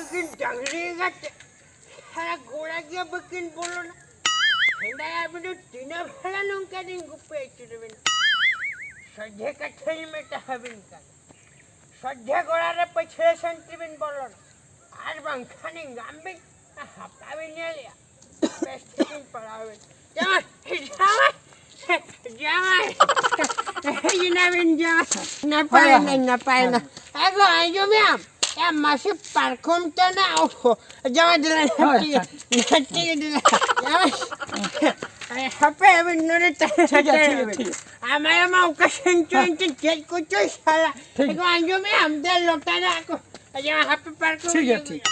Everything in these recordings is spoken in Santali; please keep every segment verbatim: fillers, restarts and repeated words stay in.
ᱩᱱᱠᱤᱱ ᱰᱟᱝᱨᱤ ᱮᱸᱜᱟ ᱛᱮ ᱥᱟᱨᱟ ᱜᱚᱲᱟ ᱜᱮ ᱵᱟᱹᱠᱤᱱ ᱵᱚᱞᱚᱱᱟ᱾ ᱦᱮᱸᱫᱟᱭᱟ ᱵᱤᱱ ᱫᱚ ᱛᱤᱱᱟᱹᱜ ᱵᱷᱟᱲᱟ ᱱᱚᱝᱠᱟ ᱞᱤᱧ ᱜᱩᱯᱤ ᱦᱚᱪᱚ ᱞᱮᱵᱤᱱᱟ? ᱥᱚᱡᱷᱮ ᱠᱟᱛᱷᱟᱧ ᱢᱮᱛᱟ ᱦᱟᱹᱵᱤᱱ ᱠᱟᱱᱟ, ᱥᱚᱡᱷᱮ ᱜᱚᱲᱟ ᱨᱮ ᱯᱟᱹᱪᱷᱞᱟᱹ ᱥᱮᱱ ᱛᱮᱵᱤᱱ ᱵᱚᱞᱚᱱᱟ, ᱟᱨ ᱵᱟᱝᱠᱷᱟᱱ ᱮᱸᱜᱟᱢ ᱵᱤᱱ ᱦᱟᱯᱟ ᱵᱤᱱ ᱧᱮᱞᱮᱜᱼᱟ᱾ ᱵᱮᱥ ᱴᱷᱤᱠᱤᱧ ᱯᱟᱲᱦᱟᱣ ᱮᱱ᱾ ᱡᱟᱶᱟᱭ, ᱡᱟᱶᱟᱭ, ᱡᱟᱶᱟᱭ᱾ ᱦᱮᱡ ᱮᱱᱟᱵᱤᱱ ᱡᱟᱶᱟᱭ᱾ ᱱᱟᱯᱟᱭ ᱦᱳᱭ, ᱱᱟᱹᱧ, ᱦᱳᱭ᱾ ᱱᱟᱯᱟᱭ ᱦᱳᱭ᱾ ᱱᱟᱹᱧ᱾ ᱮ ᱜᱚ, ᱟᱸᱡᱚᱢᱮᱜ ᱟᱢ? ᱮ ᱢᱟᱥᱮ ᱯᱟᱨᱠᱚᱢ ᱛᱟᱱᱟᱜ, ᱳᱦᱳ᱾ ᱡᱟᱶᱟᱭ ᱫᱮᱞᱟ, ᱦᱳᱭ, ᱱᱟᱴᱤ, ᱦᱳᱭ᱾ ᱱᱟᱴᱤ ᱫᱮᱞᱟ᱾ ᱡᱟᱶᱟᱭ᱾ ᱮ, ᱦᱟᱯᱮ ᱟᱹᱵᱤᱱ ᱱᱚᱰᱮ ᱛᱟᱦᱮᱸ ᱴᱷᱤᱠ ᱜᱮᱭᱟ, ᱴᱷᱤᱠ ᱜᱮᱭᱟ, ᱦᱟᱛᱟᱲ ᱴᱷᱤᱠ ᱜᱮᱭᱟ᱾ ᱟᱢ ᱟᱭᱳ ᱢᱟ ᱚᱠᱟ ᱥᱮᱱ ᱪᱚ ᱦᱮᱸ᱾ ᱮᱱᱛᱮ ᱪᱮᱫ ᱠᱚᱪᱚᱭ ᱥᱟᱞᱟ᱾ ᱴᱷᱤᱠ᱾ ᱮ ᱜᱚ, ᱟᱸᱡᱚᱢᱮᱜ ᱟᱢ? ᱫᱮ ᱞᱚᱴᱟ ᱫᱟᱜ ᱠᱚ᱾ ᱟᱪᱪᱷᱟ, ᱦᱟᱯᱮ ᱯᱟᱨᱠᱚᱢ ᱴᱷᱤᱠ ᱜᱮᱭᱟ, ᱤᱭᱟᱹ ᱴᱷᱤᱠ᱾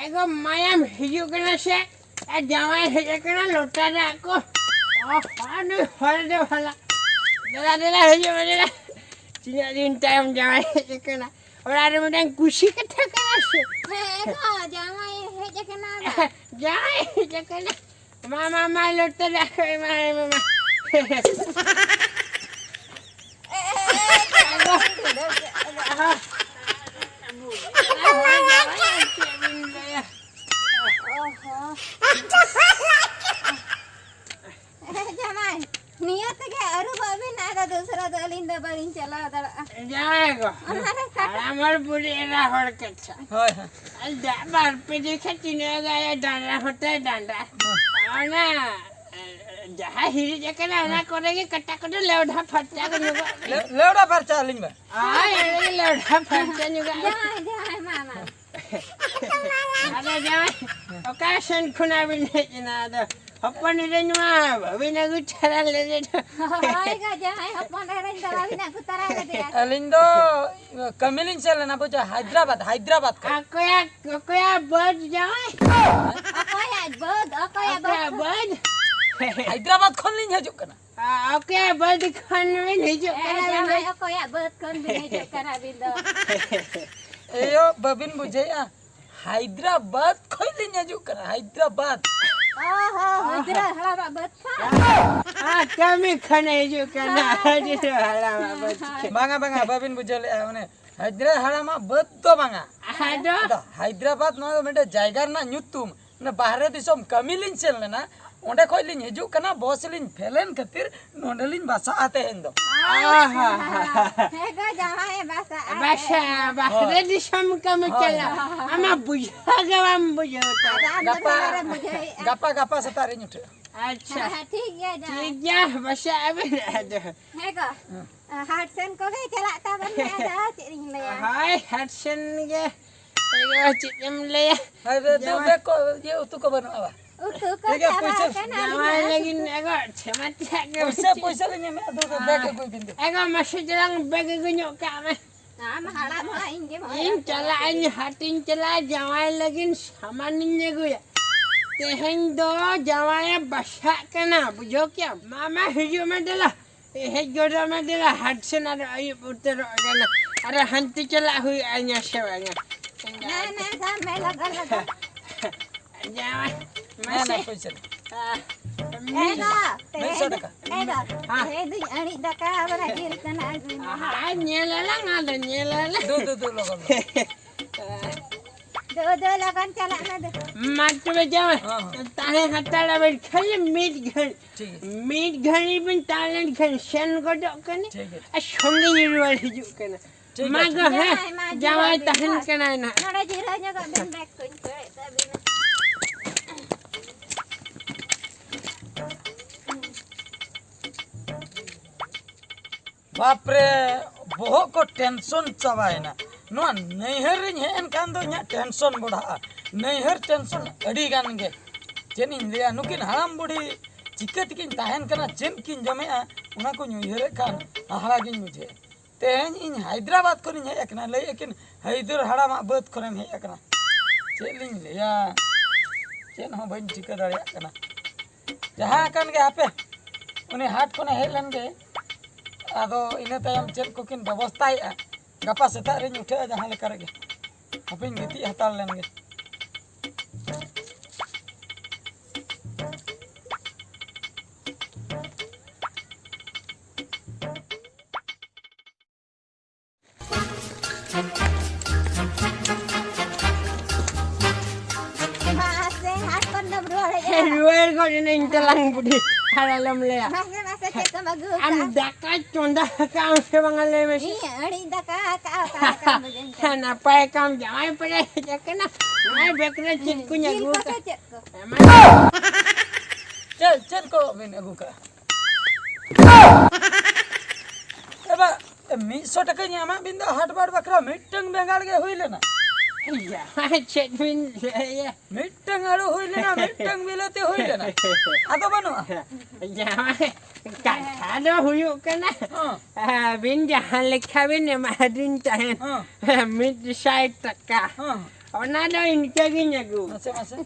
ᱮ ᱜᱚ ᱢᱟᱭᱟᱢ ᱦᱤᱡᱩᱜ ᱠᱟᱱᱟ ᱥᱮ? ᱮ ᱡᱟᱶᱟᱭ ᱦᱮᱡ ᱟᱠᱟᱱᱟ, ᱞᱚᱴᱟ ᱫᱟᱜ ᱠᱚ᱾ ᱚ, ᱦᱚ, ᱱᱩᱭ ᱦᱚᱲ ᱫᱚ ᱵᱷᱟᱞᱟ᱾ ᱫᱮᱞᱟ, ᱫᱮᱞᱟ, ᱦᱤᱡᱩᱜ ᱢᱮ, ᱫᱮᱞᱟ᱾ ᱛᱤᱱᱟᱹᱜ ᱫᱤᱱ ᱛᱟᱭᱚᱢ ᱡᱟᱶᱟᱭ ᱦᱮᱡ ᱟᱠᱟᱱᱟ᱾ ᱚᱲᱟᱜ ᱨᱮ ᱢᱤᱫᱴᱟᱝ ᱠᱩᱥᱤ ᱠᱟᱛᱷᱟ ᱠᱟᱱᱟ ᱥᱮ᱾ ᱦᱮᱸ ᱜᱚ, ᱡᱟᱶᱟᱭ ᱦᱮᱡ ᱟᱠᱟᱱᱟ ᱵᱟ᱾ ᱡᱟᱶᱟᱭ ᱦᱮᱡ ᱟᱠᱟᱱᱟ᱾ ᱢᱟ, ᱢᱟ, ᱢᱟ, ᱞᱚᱴᱟ ᱫᱟᱜ ᱠᱚ ᱮᱢᱟᱭ ᱢᱮ, ᱢᱟ᱾ ᱚ ᱦᱚᱸ᱾ ᱡᱟᱢᱟᱭ, ᱱᱤᱭᱟᱹ ᱛᱮᱜᱮ ᱟᱹᱨᱩᱵᱚᱜ ᱵᱤᱱ, ᱟᱫᱚ ᱫᱚᱥᱨᱟ ᱫᱚ ᱟᱹᱞᱤᱧ ᱫᱚ ᱵᱟᱹᱞᱤᱧ ᱪᱟᱞᱟᱣ ᱫᱟᱲᱮᱭᱟᱜᱼᱟ᱾ ᱡᱟᱢᱟᱭ ᱜᱚ, ᱚᱱᱟ ᱨᱮ ᱠᱟᱴᱟ- ᱦᱟᱲᱟᱢ ᱦᱚᱲ ᱵᱩᱰᱷᱤ ᱮᱨᱟ ᱦᱚᱲ ᱠᱟᱛᱷᱟ᱾ ᱦᱳᱭ, ᱦᱳᱭ᱾ ᱟᱨ ᱫᱟᱜ ᱵᱟᱨ ᱯᱮ ᱡᱚᱠᱷᱟ ᱛᱤᱱᱟᱹᱜ ᱜᱟᱱ ᱰᱟᱸᱰᱟ ᱦᱚᱸᱛᱟᱭ ᱰᱟᱸᱰᱟ᱾ ᱦᱮᱸ᱾ ᱚᱱᱟ, ᱮ, ᱡᱟᱦᱟᱸ ᱦᱤᱨᱤᱡ ᱟᱠᱟᱱᱟ, ᱚᱱᱟ ᱦᱮᱸ᱾ ᱠᱚᱨᱮ ᱜᱮ ᱠᱟᱴᱟ ᱠᱚᱫᱚ ᱞᱮᱣᱰᱷᱟ ᱯᱷᱟᱨᱪᱟ ᱠᱚ ᱧᱚᱜᱚᱜ ᱜᱮ᱾ ᱞᱮ-, ᱞᱮᱣᱰᱷᱟ ᱯᱷᱟᱨᱪᱟ ᱟᱹᱞᱤᱧ ᱢᱟ᱾ ᱦᱳᱭ, ᱞᱮᱣᱰᱷᱟ ᱯᱷᱟᱨᱪᱟ ᱧᱚᱜᱚᱜ ᱜᱮ᱾ ᱡᱟᱦᱟᱸᱭ, ᱡᱟᱦᱟᱸᱭ, ᱢᱟ, ᱢᱟ᱾ ᱟᱫᱚ ᱡᱟᱶᱟᱭ, ᱚᱠᱟ ᱥᱮᱱ ᱠᱷᱚᱱᱟᱜ ᱵᱤᱱ ᱦᱮᱡ ᱮᱱᱟ? ᱟᱫᱚ ᱦᱚᱯᱚᱱ ᱮᱨᱟᱧ ᱢᱟ ᱵᱟᱹᱵᱤᱱ ᱟᱹᱜᱩ ᱛᱚᱨᱟ ᱞᱮᱫᱮ ᱫᱚ᱾ ᱦᱳᱭ ᱜᱚ, ᱡᱟᱶᱟᱭ, ᱦᱚᱯᱚᱱ ᱮᱨᱟᱧ ᱫᱚ ᱵᱟᱹᱵᱤᱱ ᱟᱹᱜᱩ ᱛᱚᱨᱟ ᱞᱮᱫᱮᱭᱟ᱾ ᱟᱹᱞᱤᱧ ᱫᱚ ᱠᱟᱹᱢᱤ ᱞᱤᱧ ᱥᱮᱱ ᱞᱮᱱᱟ, ᱵᱩᱡᱷᱟᱹᱣ, ᱦᱟᱭᱫᱨᱟᱵᱟᱫᱽ, ᱦᱟᱭᱫᱨᱟᱵᱟᱫᱽ ᱠᱷᱚᱱ᱾ ᱚᱠᱚᱭᱟᱜ, ᱚᱠᱚᱭᱟᱜ ᱵᱟᱹᱫᱽ ᱡᱟᱶᱟᱭ? ᱚᱠᱚᱭᱟᱜ ᱵᱟᱹᱫᱽ? ᱚᱠᱚᱭᱟᱜ ᱵᱟᱹᱫᱽ? ᱚᱠᱚᱭᱟᱜ ᱵᱟᱹᱫᱽ? ᱦᱟᱭᱫᱨᱟᱵᱟᱫᱽ ᱠᱷᱚᱱ ᱞᱤᱧ ᱦᱤᱡᱩᱜ ᱠᱟᱱᱟ᱾ ᱚᱠᱮ, ᱵᱟᱹᱫᱽ ᱠᱷᱚᱱ ᱵᱤᱱ ᱦᱤᱡᱩᱜ ᱠᱟᱱᱟ ᱵᱤᱱ ᱫᱚ? ᱚᱠᱚᱭᱟᱜ ᱵᱟᱹᱫᱽ ᱠᱷᱚᱱ ᱵᱤᱱ ᱦᱤᱡᱩᱜ ᱠᱟᱱᱟ ᱵᱤᱱ ᱫᱚ? ᱮᱭᱳ, ᱵᱟᱹᱵᱤᱱ ᱵᱩᱡᱷᱟᱹᱣᱮᱫᱼᱟ? ᱦᱟᱭᱫᱨᱟᱵᱟᱫᱽ ᱠᱷᱚᱱ ᱞᱤᱧ ᱦᱤᱡᱩᱜ ᱠᱟᱱᱟ, ᱦᱟᱭᱫᱨᱟᱵᱟᱫᱽ᱾ ᱚ ᱦᱚ, ᱦᱟᱭᱫᱨᱟ ᱦᱟᱲᱟᱢᱟᱜ ᱵᱟᱹᱫᱽ ᱠᱷᱚᱱ? ᱟᱨ ᱠᱟᱹᱢᱤ ᱠᱷᱚᱱ ᱦᱤᱡᱩᱜ ᱠᱟᱱᱟ, ᱦᱟᱭᱫᱨᱟ ᱦᱟᱲᱟᱢᱟᱜ ᱵᱟᱹᱫᱽ ᱠᱷᱚᱱ᱾ ᱵᱟᱝᱟ, ᱵᱟᱝᱟ, ᱵᱟᱹᱵᱤᱱ ᱵᱩᱡᱷᱟᱹᱣ ᱞᱮᱫᱼᱟ᱾ ᱚᱱᱮ ᱦᱟᱭᱫᱨᱟ ᱦᱟᱲᱟᱢᱟᱜ ᱵᱟᱹᱫᱽ ᱫᱚ ᱵᱟᱝᱟ᱾ ᱟᱫᱚ? ᱟᱫᱚ ᱦᱟᱭᱫᱨᱟᱵᱟᱫᱽ ᱱᱚᱣᱟ ᱫᱚ ᱢᱤᱫᱴᱮᱱ ᱡᱟᱭᱜᱟ ᱨᱮᱱᱟᱜ ᱧᱩᱛᱩᱢ᱾ ᱚᱱᱟ ᱵᱟᱦᱨᱮ ᱫᱤᱥᱚᱢ ᱠᱟᱹᱢᱤ ᱞᱤᱧ ᱥᱮᱱ ᱞᱮᱱᱟ, ᱚᱸᱰᱮ ᱠᱷᱚᱱ ᱞᱤᱧ ᱦᱤᱡᱩᱜ ᱠᱟᱱᱟ, ᱵᱚᱥ ᱞᱤᱧ ᱯᱷᱮᱞᱮᱱ ᱠᱷᱟᱹᱛᱤᱨ ᱱᱚᱸᱰᱮ ᱞᱤᱧ ᱵᱟᱥᱟᱜᱼᱟ ᱛᱮᱦᱮᱧ ᱫᱚ᱾ ᱟᱪᱪᱷᱟ᱾ ᱦᱮᱸ ᱜᱚ, ᱡᱟᱶᱟᱭ ᱵᱟᱥᱟ ᱟᱨ ᱵᱟᱥᱟ, ᱵᱟᱦᱨᱮ ᱦᱳᱭ᱾ ᱫᱤᱥᱚᱢ ᱠᱟᱹᱢᱤ ᱦᱳᱭ᱾ ᱪᱟᱞᱟᱜ᱾ ᱟᱢᱟᱜ ᱵᱩᱡᱷᱟᱹᱣ ᱜᱮ ᱵᱟᱢ ᱵᱩᱡᱷᱟᱹᱣ ᱛᱟᱢᱟ᱾ ᱟᱫᱚ ᱟᱢ ᱫᱚ ᱜᱟᱯᱟ, ᱵᱟᱦᱨᱮᱢ ᱵᱩᱡᱷᱟᱹᱣᱮᱫᱼᱟ᱾ ᱜᱟᱯᱟ, ᱜᱟᱯᱟ ᱥᱮᱛᱟᱜ ᱨᱤᱧ ᱩᱴᱷᱟᱹᱜᱼᱟ᱾ ᱟᱪᱪᱷᱟ᱾ ᱦᱮᱸ, ᱴᱷᱤᱠ ᱜᱮᱭᱟ, ᱡᱟᱶᱟᱭ᱾ ᱴᱷᱤᱠ ᱜᱮᱭᱟ, ᱵᱟᱥᱟ ᱟᱵᱮᱱ ᱟᱫᱚ᱾ ᱦᱮᱸ ᱜᱚ᱾ ᱦᱮᱸ᱾ ᱦᱟᱴ ᱥᱮᱱ ᱠᱚᱜᱮ ᱪᱟᱞᱟᱜ ᱛᱟᱵᱚᱱ ᱢᱮ, ᱟᱫᱚ ᱪᱮᱫ ᱤᱧ ᱞᱟᱹᱭᱟ? ᱦᱳᱭ, ᱦᱟᱴ ᱥᱮᱱ ᱜᱮ᱾ ᱟᱭᱳ, ᱪᱮᱫ ᱮᱢ ᱞᱟᱹᱭᱟ? ᱦᱳᱭ, ᱫᱩ, ᱫᱩ ᱡᱟᱶᱟᱭ᱾ ᱵᱮᱜᱽ ᱠᱚ, ᱤᱭᱟᱹ, ᱩᱛᱩ ᱠᱚ ᱵᱟᱹᱱᱩᱜᱼᱟ ᱵᱟ? ᱩᱛᱩ ᱠᱚ ᱴᱷᱤᱠ ᱜᱮᱭᱟ, ᱪᱟᱵᱟ ᱯᱩᱭᱥᱟᱹ᱾ ᱟᱠᱟᱱᱟ, ᱡᱟᱶᱟᱭ ᱟᱹᱞᱤᱧ ᱞᱟᱹᱜᱤᱫ ᱮᱜᱚ ᱪᱷᱮᱢᱟ ᱛᱮᱭᱟᱜ ᱜᱮ ᱯᱩᱭᱥᱟᱹ, ᱵᱟᱹᱪᱩᱜ᱾ ᱯᱩᱭᱥᱟᱹ ᱞᱤᱧ ᱮᱢᱮᱫᱼᱟ, ᱫᱩ, ᱫᱩ, ᱵᱮᱜᱽ ᱟᱹᱜᱩᱭ ᱵᱤᱱ ᱫᱩ᱾ ᱮᱜᱚ, ᱢᱟᱥᱮ ᱪᱟᱞᱟᱝ ᱵᱮᱜᱽ ᱟᱹᱜᱩ ᱧᱚᱜ ᱠᱟᱜ ᱢᱮ᱾ ᱟᱢ ᱦᱟᱲᱟᱢ ᱦᱚᱸ ᱤᱧ ᱜᱮᱢ ᱦᱚᱨᱚᱜ ᱤᱧ ᱪᱟᱞᱟᱜ ᱟᱹᱧ, ᱦᱟᱴᱤᱧ ᱪᱟᱞᱟᱜᱼᱟ, ᱡᱟᱶᱟᱭ ᱞᱟᱹᱜᱤᱫ ᱥᱟᱢᱟᱱᱤᱧ ᱟᱹᱜᱩᱭᱟ᱾ ᱛᱮᱦᱮᱧ ᱫᱚ ᱡᱟᱶᱟᱭᱮ ᱵᱟᱥᱟᱜ ᱠᱟᱱᱟ, ᱵᱩᱡᱷᱟᱹᱣ ᱠᱮᱜᱼᱟᱢ? ᱢᱟ, ᱢᱟ, ᱦᱤᱡᱩᱜ ᱢᱮ ᱫᱮᱞᱟ᱾ ᱦᱮᱡ ᱜᱚᱫᱚᱜ ᱢᱮ ᱫᱮᱞᱟ, ᱦᱟᱴ ᱥᱮᱱ ᱟᱨ ᱟᱹᱭᱩᱵ ᱩᱛᱟᱹᱨᱚᱜ ᱠᱟᱱᱟ᱾ ᱟᱨ ᱦᱟᱱᱛᱮ ᱪᱟᱞᱟᱜ ᱦᱩᱭᱩᱜᱼᱟ, ᱤᱧᱟᱹ ᱥᱮ ᱵᱟᱝᱟ? ᱱᱟ, ᱱᱟ, ᱥᱟᱵ ᱢᱮ, ᱞᱚᱜᱚᱱ, ᱞᱚᱜᱚᱱ᱾ ᱡᱟᱶᱟᱭ, ᱱᱟ, ᱱᱟ, ᱢᱟᱥᱮ᱾ ᱯᱩᱭᱥᱟᱹ᱾ ᱟ, ᱮ ᱢᱤᱫ, ᱜᱚ, ᱢᱤᱫ ᱥᱚ ᱛᱮᱦᱮᱧ, ᱴᱟᱠᱟ᱾ ᱮ ᱜᱚ, ᱦᱮᱸ᱾ ᱛᱮᱦᱮᱧ ᱫᱩᱧ ᱟᱹᱬᱤᱡ ᱫᱟᱠᱟ, ᱟᱵᱟᱨ ᱡᱤᱞ ᱛᱟᱱᱟᱜ ᱟᱹᱜᱩᱭ ᱢᱮ᱾ ᱦᱟᱸ, ᱧᱮᱞ ᱟᱞᱟᱝ, ᱟᱫᱚ ᱧᱮᱞ ᱟᱞᱟᱝ᱾ ᱫᱩ, ᱫᱩ, ᱫᱩ, ᱞᱚᱜᱚᱱ, ᱞᱚᱜᱚᱱ᱾ ᱫᱩ, ᱫᱩ, ᱞᱚᱜᱚᱱ ᱪᱟᱞᱟᱜ ᱢᱮ ᱫᱩ᱾ ᱢᱟ ᱛᱚᱵᱮ ᱡᱟᱶᱟᱭ, ᱦᱚᱸ, ᱦᱚᱸ᱾ ᱛᱟᱦᱮᱸ ᱦᱟᱛᱟᱲ ᱟᱵᱮᱱ ᱠᱷᱟᱹᱞᱤ ᱢᱤᱫ ᱜᱷᱟᱹᱲᱤᱡ᱾ ᱴᱷᱤᱠ ᱜᱮᱭᱟ᱾ ᱢᱤᱫ ᱜᱷᱟᱹᱲᱤᱡ ᱵᱮᱱ ᱛᱟᱦᱮᱸ ᱞᱮᱱ ᱠᱷᱟᱱ ᱥᱮᱱ ᱜᱚᱫᱚᱜ ᱠᱟᱱᱟ᱾ ᱴᱷᱤᱠ ᱜᱮᱭᱟ᱾ ᱟᱨ ᱥᱚᱸᱜᱮ ᱧᱤᱨ ᱨᱩᱣᱟᱹᱲ ᱦᱤᱡᱩᱜ ᱠᱟᱱᱟ᱾ ᱴᱷᱤᱠ ᱢᱟ ᱜᱮᱭᱟ, ᱜᱚ, ᱴᱷᱤᱠ ᱦᱮᱸ, ᱜᱮᱭᱟ᱾ ᱢᱟ, ᱡᱟᱶᱟᱭ ᱡᱤᱨᱟᱹᱜ ᱵᱤᱱ ᱛᱟᱦᱮᱱ ᱦᱟᱸᱜ᱾ ᱠᱟᱱᱟᱭ ᱱᱟᱦᱟᱜ᱾ ᱱᱚᱰᱮ ᱡᱤᱨᱟᱹ ᱧᱚᱜᱚᱜ ᱵᱤᱱ, ᱵᱮᱜᱽ ᱠᱚᱧ ᱠᱚᱭᱮᱫ ᱛᱟᱵᱤᱱᱟ᱾ ᱵᱟᱯᱨᱮ, ᱵᱚᱦᱚᱜ ᱠᱚ ᱴᱮᱱᱥᱚᱱ ᱪᱟᱵᱟᱭᱮᱱᱟ᱾ ᱱᱚᱣᱟ ᱱᱟᱹᱭᱦᱟᱹᱨ ᱨᱤᱧ ᱦᱮᱡ ᱮᱱ ᱠᱷᱟᱱ ᱫᱚ ᱤᱧᱟᱹᱜ ᱴᱮᱱᱥᱚᱱ ᱵᱚᱲᱦᱟᱜᱼᱟ᱾ ᱱᱟᱹᱭᱦᱟᱹᱨ ᱴᱮᱱᱥᱚᱱ ᱟᱹᱰᱤ ᱜᱟᱱ ᱜᱮ᱾ ᱪᱮᱫ ᱤᱧ ᱞᱟᱹᱭᱟ, ᱱᱩᱠᱤᱱ ᱦᱟᱲᱟᱢ ᱵᱩᱲᱦᱤ ᱪᱤᱠᱟᱹ ᱛᱮᱠᱤᱱ ᱛᱟᱦᱮᱱ ᱠᱟᱱᱟ, ᱪᱮᱫ ᱠᱤᱱ ᱡᱚᱢᱮᱜᱼᱟ, ᱚᱱᱟ ᱠᱚᱧ ᱩᱭᱦᱟᱹᱨᱮᱫ ᱠᱷᱟᱱ ᱦᱟᱦᱟᱲᱟ ᱜᱤᱧ ᱵᱩᱡᱷᱟᱹᱣᱟ᱾ ᱛᱮᱦᱮᱧ ᱤᱧ ᱦᱟᱭᱫᱨᱟᱵᱟᱫᱽ ᱠᱷᱚᱱᱤᱧ ᱦᱮᱡ ᱟᱠᱟᱱᱟ, ᱞᱟᱹᱭᱮᱫ ᱠᱤᱱ ᱦᱟᱭᱫᱨ ᱦᱟᱲᱟᱢᱟᱜ ᱵᱟᱹᱫᱽ ᱠᱷᱚᱱᱮᱢ ᱦᱮᱡ ᱟᱠᱟᱱᱟ᱾ ᱪᱮᱫ ᱞᱤᱧ ᱞᱟᱹᱭᱟ, ᱪᱮᱫ ᱦᱚᱸ ᱵᱟᱹᱧ ᱴᱷᱤᱠᱟᱹ ᱫᱟᱲᱮᱭᱟᱜ ᱠᱟᱱᱟ᱾ ᱡᱟᱦᱟᱸ ᱟᱠᱟᱱ ᱜᱮ, ᱦᱟᱯᱮ, ᱩᱱᱤ ᱦᱟᱴ ᱠᱷᱚᱱᱮ ᱦᱮᱡ ᱞᱮᱱ ᱜᱮ᱾ ᱟᱫᱚ ᱤᱱᱟᱹ ᱛᱟᱭᱚᱢ ᱪᱮᱫ ᱠᱚᱠᱤᱱ ᱵᱮᱵᱚᱥᱛᱟᱭᱮᱫᱼᱟ, ᱜᱟᱯᱟ ᱥᱮᱛᱟᱜ ᱨᱤᱧ ᱩᱴᱷᱟᱹᱜᱼᱟ ᱡᱟᱦᱟᱸ ᱞᱮᱠᱟ ᱨᱮᱜᱮ᱾ ᱦᱟᱯᱮᱧ ᱜᱤᱛᱤᱡ ᱦᱟᱛᱟᱲ ᱞᱮᱱ ᱜᱮ᱾ ᱢᱟᱥᱮ, ᱦᱟᱴ ᱠᱷᱚᱱ ᱫᱚᱢ ᱨᱩᱣᱟᱹᱲ ᱦᱮᱡ ᱮᱱᱟ? ᱨᱩᱣᱟᱹᱲ ᱜᱚᱫ ᱮᱱᱟᱹᱧ ᱛᱟᱞᱟᱝ ᱵᱩᱰᱷᱤ, ᱟᱨ ᱟᱞᱚᱢ ᱞᱟᱹᱭᱟ᱾ ᱢᱟᱥᱮ, ᱢᱟᱥᱮ, ᱪᱮᱫ ᱠᱚᱢ ᱟᱹᱜᱩ ᱟᱢ ᱟᱠᱟᱫᱼᱟ? ᱫᱟᱠᱟ ᱪᱚᱸᱫᱟ ᱟᱠᱟᱫ ᱟᱢ ᱥᱮ ᱵᱟᱝᱟ ᱞᱟᱹᱭ ᱢᱮᱥᱮ? ᱤᱧ ᱟᱹᱲᱤ ᱫᱟᱠᱟ ᱟᱠᱟᱫᱼᱟ, ᱚᱠᱟ ᱞᱮᱠᱟᱢ ᱵᱩᱡᱷᱟᱹᱣ ᱠᱮᱫᱟ? ᱱᱟᱯᱟᱭ ᱠᱟᱢ ᱡᱟᱶᱟᱭ ᱯᱮᱲᱟ ᱦᱮᱡ ᱟᱠᱟᱱᱟ᱾ ᱱᱚᱜᱼᱚᱭ ᱵᱮᱜᱽ ᱨᱮ ᱪᱮᱫ ᱠᱚᱧ ᱡᱤᱞ ᱟᱹᱜᱩ ᱠᱚ ᱥᱮ ᱟᱠᱟᱫ᱾ ᱪᱮᱫ ᱠᱚ? ᱮᱢᱟ᱾ ᱪᱮᱫ, ᱪᱮᱫ ᱠᱚ ᱵᱤᱱ ᱟᱹᱜᱩ ᱠᱟᱜᱼᱟ? ᱮ ᱵᱟ, ᱢᱤᱫ ᱥᱚ ᱴᱟᱠᱟᱧ ᱮᱢᱟᱫ ᱵᱤᱱ ᱫᱚ ᱦᱟᱴ ᱵᱟᱴ ᱵᱟᱠᱷᱨᱟ, ᱢᱤᱫᱴᱟᱹᱝ ᱵᱮᱸᱜᱟᱲ ᱜᱮ ᱦᱩᱭ ᱞᱮᱱᱟ᱾ ᱡᱟᱦᱟᱸ ᱪᱮᱫ ᱵᱤᱱ ᱞᱟᱹᱭᱟ? ᱢᱤᱫᱴᱟᱹᱝ ᱟᱹᱞᱩ ᱦᱩᱭ ᱞᱮᱱᱟ, ᱢᱤᱫᱴᱟᱹᱝ ᱵᱤᱞᱟᱹᱛᱤ ᱦᱩᱭ ᱞᱮᱱᱟ, ᱟᱫᱚ ᱵᱟᱹᱱᱩᱜᱼᱟ᱾ ᱡᱟᱦᱟᱸ ᱠᱟᱛᱷᱟ ᱫᱚ ᱦᱩᱭᱩᱜ ᱠᱟᱱᱟ, ᱦᱚᱸ᱾ ᱟᱹᱵᱤᱱ ᱡᱟᱦᱟᱸ ᱞᱮᱠᱟ ᱵᱤᱱ ᱮᱢᱟᱫᱤᱧ ᱛᱟᱦᱮᱸᱫ, ᱦᱚᱸ᱾ ᱢᱤᱫ ᱥᱟᱭ ᱴᱟᱠᱟ, ᱦᱚᱸ᱾ ᱚᱱᱟ ᱫᱚ ᱤᱱᱠᱟᱹ ᱜᱤᱧ ᱟᱹᱜᱩ᱾ ᱢᱟᱥᱮ, ᱢᱟᱥᱮ᱾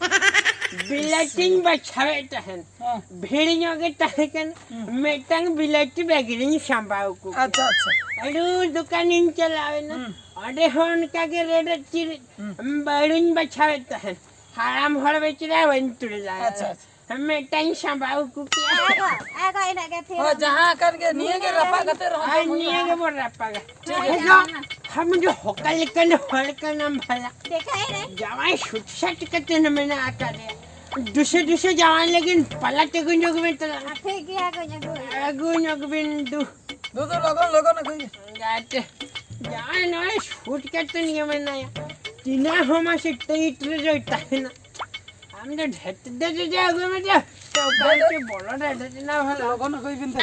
ᱵᱤᱞᱟᱹᱛᱤᱧ ᱵᱟᱪᱷᱟᱣᱮᱫ ᱛᱟᱦᱮᱸᱫ, ᱦᱮᱸ᱾ ᱵᱷᱤᱲ ᱧᱚᱜ ᱜᱮ ᱛᱟᱦᱮᱸ ᱠᱟᱱᱟ᱾ ᱦᱩᱸ᱾ ᱢᱤᱫᱴᱟᱝ ᱵᱤᱞᱟᱹᱛᱤ ᱵᱮᱜᱽ ᱨᱤᱧ ᱥᱟᱢᱵᱟᱣ ᱟᱹᱜᱩ ᱠᱮᱫᱟ᱾ ᱟᱪᱪᱷᱟ, ᱟᱪᱪᱷᱟ᱾ ᱟᱹᱰᱤ ᱫᱚᱠᱟᱱᱤᱧ ᱪᱟᱞᱟᱣ ᱮᱱᱟ᱾ ᱦᱩᱸ᱾ ᱚᱸᱰᱮ ᱦᱚᱸ ᱚᱱᱠᱟ ᱜᱮ ᱨᱮᱰᱮᱫ ᱪᱤᱨᱤᱫ ᱦᱩᱸ᱾ ᱵᱟᱹᱲᱩᱧ ᱵᱟᱪᱷᱟᱣᱮᱫ ᱛᱟᱦᱮᱸᱫ᱾ ᱦᱟᱲᱟᱢ ᱦᱚᱲ ᱵᱮᱪᱟᱨᱟ ᱵᱟᱹᱧ ᱛᱩᱞ ᱫᱟᱲᱮᱭᱟᱫᱟ᱾ ᱟᱪᱪᱷᱟ, ᱟᱪᱪᱷᱟ᱾ ᱢᱤᱫᱴᱟᱝ ᱥᱟᱢᱵᱟᱣ ᱟᱹᱜᱩ ᱠᱮᱫᱟ᱾ ᱟᱜᱚ, ᱟᱜᱚ, ᱤᱱᱟᱹᱜ ᱜᱮ ᱛᱷᱤᱨ᱾ ᱦᱳᱭ, ᱡᱟᱦᱟᱸ ᱠᱟᱱ ᱜᱮ, ᱱᱤᱭᱟᱹ ᱜᱮ ᱨᱟᱯᱟᱜ ᱠᱟᱛᱮ ᱨᱮᱦᱚᱸ ᱟᱨ ᱡᱚᱢ ᱦᱩᱭᱩᱜᱼᱟ᱾ ᱱᱤᱭᱟᱹ ᱜᱮᱵᱚᱱ ᱨᱟᱯᱟᱜᱟ᱾ ᱴᱷᱤᱠ ᱜᱮᱭᱟ᱾ ᱦᱮᱸ, ᱟᱢ ᱫᱚ ᱦᱚᱠᱟ ᱞᱮᱠᱟᱱ ᱦᱚᱲ ᱠᱟᱱᱟᱢ ᱵᱷᱟᱞᱟ᱾ ᱪᱮᱠᱟᱭᱮᱱᱟᱭ? ᱡᱟᱶᱟᱭ ᱥᱩᱴ ᱥᱟᱴ ᱠᱟᱛᱮ ᱢᱮᱱᱟᱜ ᱟᱠᱟᱫᱮᱭᱟ᱾ ᱫᱩᱥᱮ ᱫᱩᱥᱮ ᱡᱟᱶᱟᱭ ᱞᱟᱹᱜᱤᱫ ᱯᱟᱞᱟ ᱛᱮᱜᱩᱧ ᱚᱜ ᱵᱤᱱ ᱛᱟᱞᱟ᱾ ᱟᱨ ᱴᱷᱤᱠ ᱜᱮᱭᱟ, ᱟᱹᱜᱩᱧ ᱟᱹᱜᱩᱭᱟ᱾ ᱟᱹᱜᱩᱧ ᱚᱜ ᱵᱤᱱ ᱫᱩ᱾ ᱫᱩ, ᱫᱩ, ᱞᱚᱜᱚᱱ, ᱞᱚᱜᱚᱱ ᱟᱹᱜᱩᱭ ᱢᱮ᱾ ᱜᱟᱛᱮ, ᱡᱟᱶᱟᱭ ᱱᱚᱜᱼᱚᱭ ᱥᱩᱴ ᱠᱟᱛᱮ ᱜᱮ ᱢᱮᱱᱟᱭᱟ᱾ ᱛᱤᱱᱟᱹᱜ ᱦᱚᱸ ᱢᱟᱥᱮ ᱴᱟᱭᱤᱴ ᱨᱮ ᱫᱚᱭ ᱛᱟᱦᱮᱱᱟ᱾ ᱟᱢ ᱫᱚ ᱰᱷᱮᱨ ᱰᱷᱮᱨ ᱰᱷᱮᱨ ᱟᱹᱜᱩᱭ ᱢᱮ ᱡᱮ᱾ ᱛᱚ ᱚᱠᱟ ᱨᱮᱪᱚ ᱵᱚᱞᱚ ᱰᱷᱮᱨ ᱰᱷᱮᱨ ᱮᱱᱟ ᱵᱷᱟᱞᱟ᱾ ᱞᱚᱜᱚᱱ ᱟᱹᱜᱩᱭ ᱵᱤᱱ ᱛᱚ᱾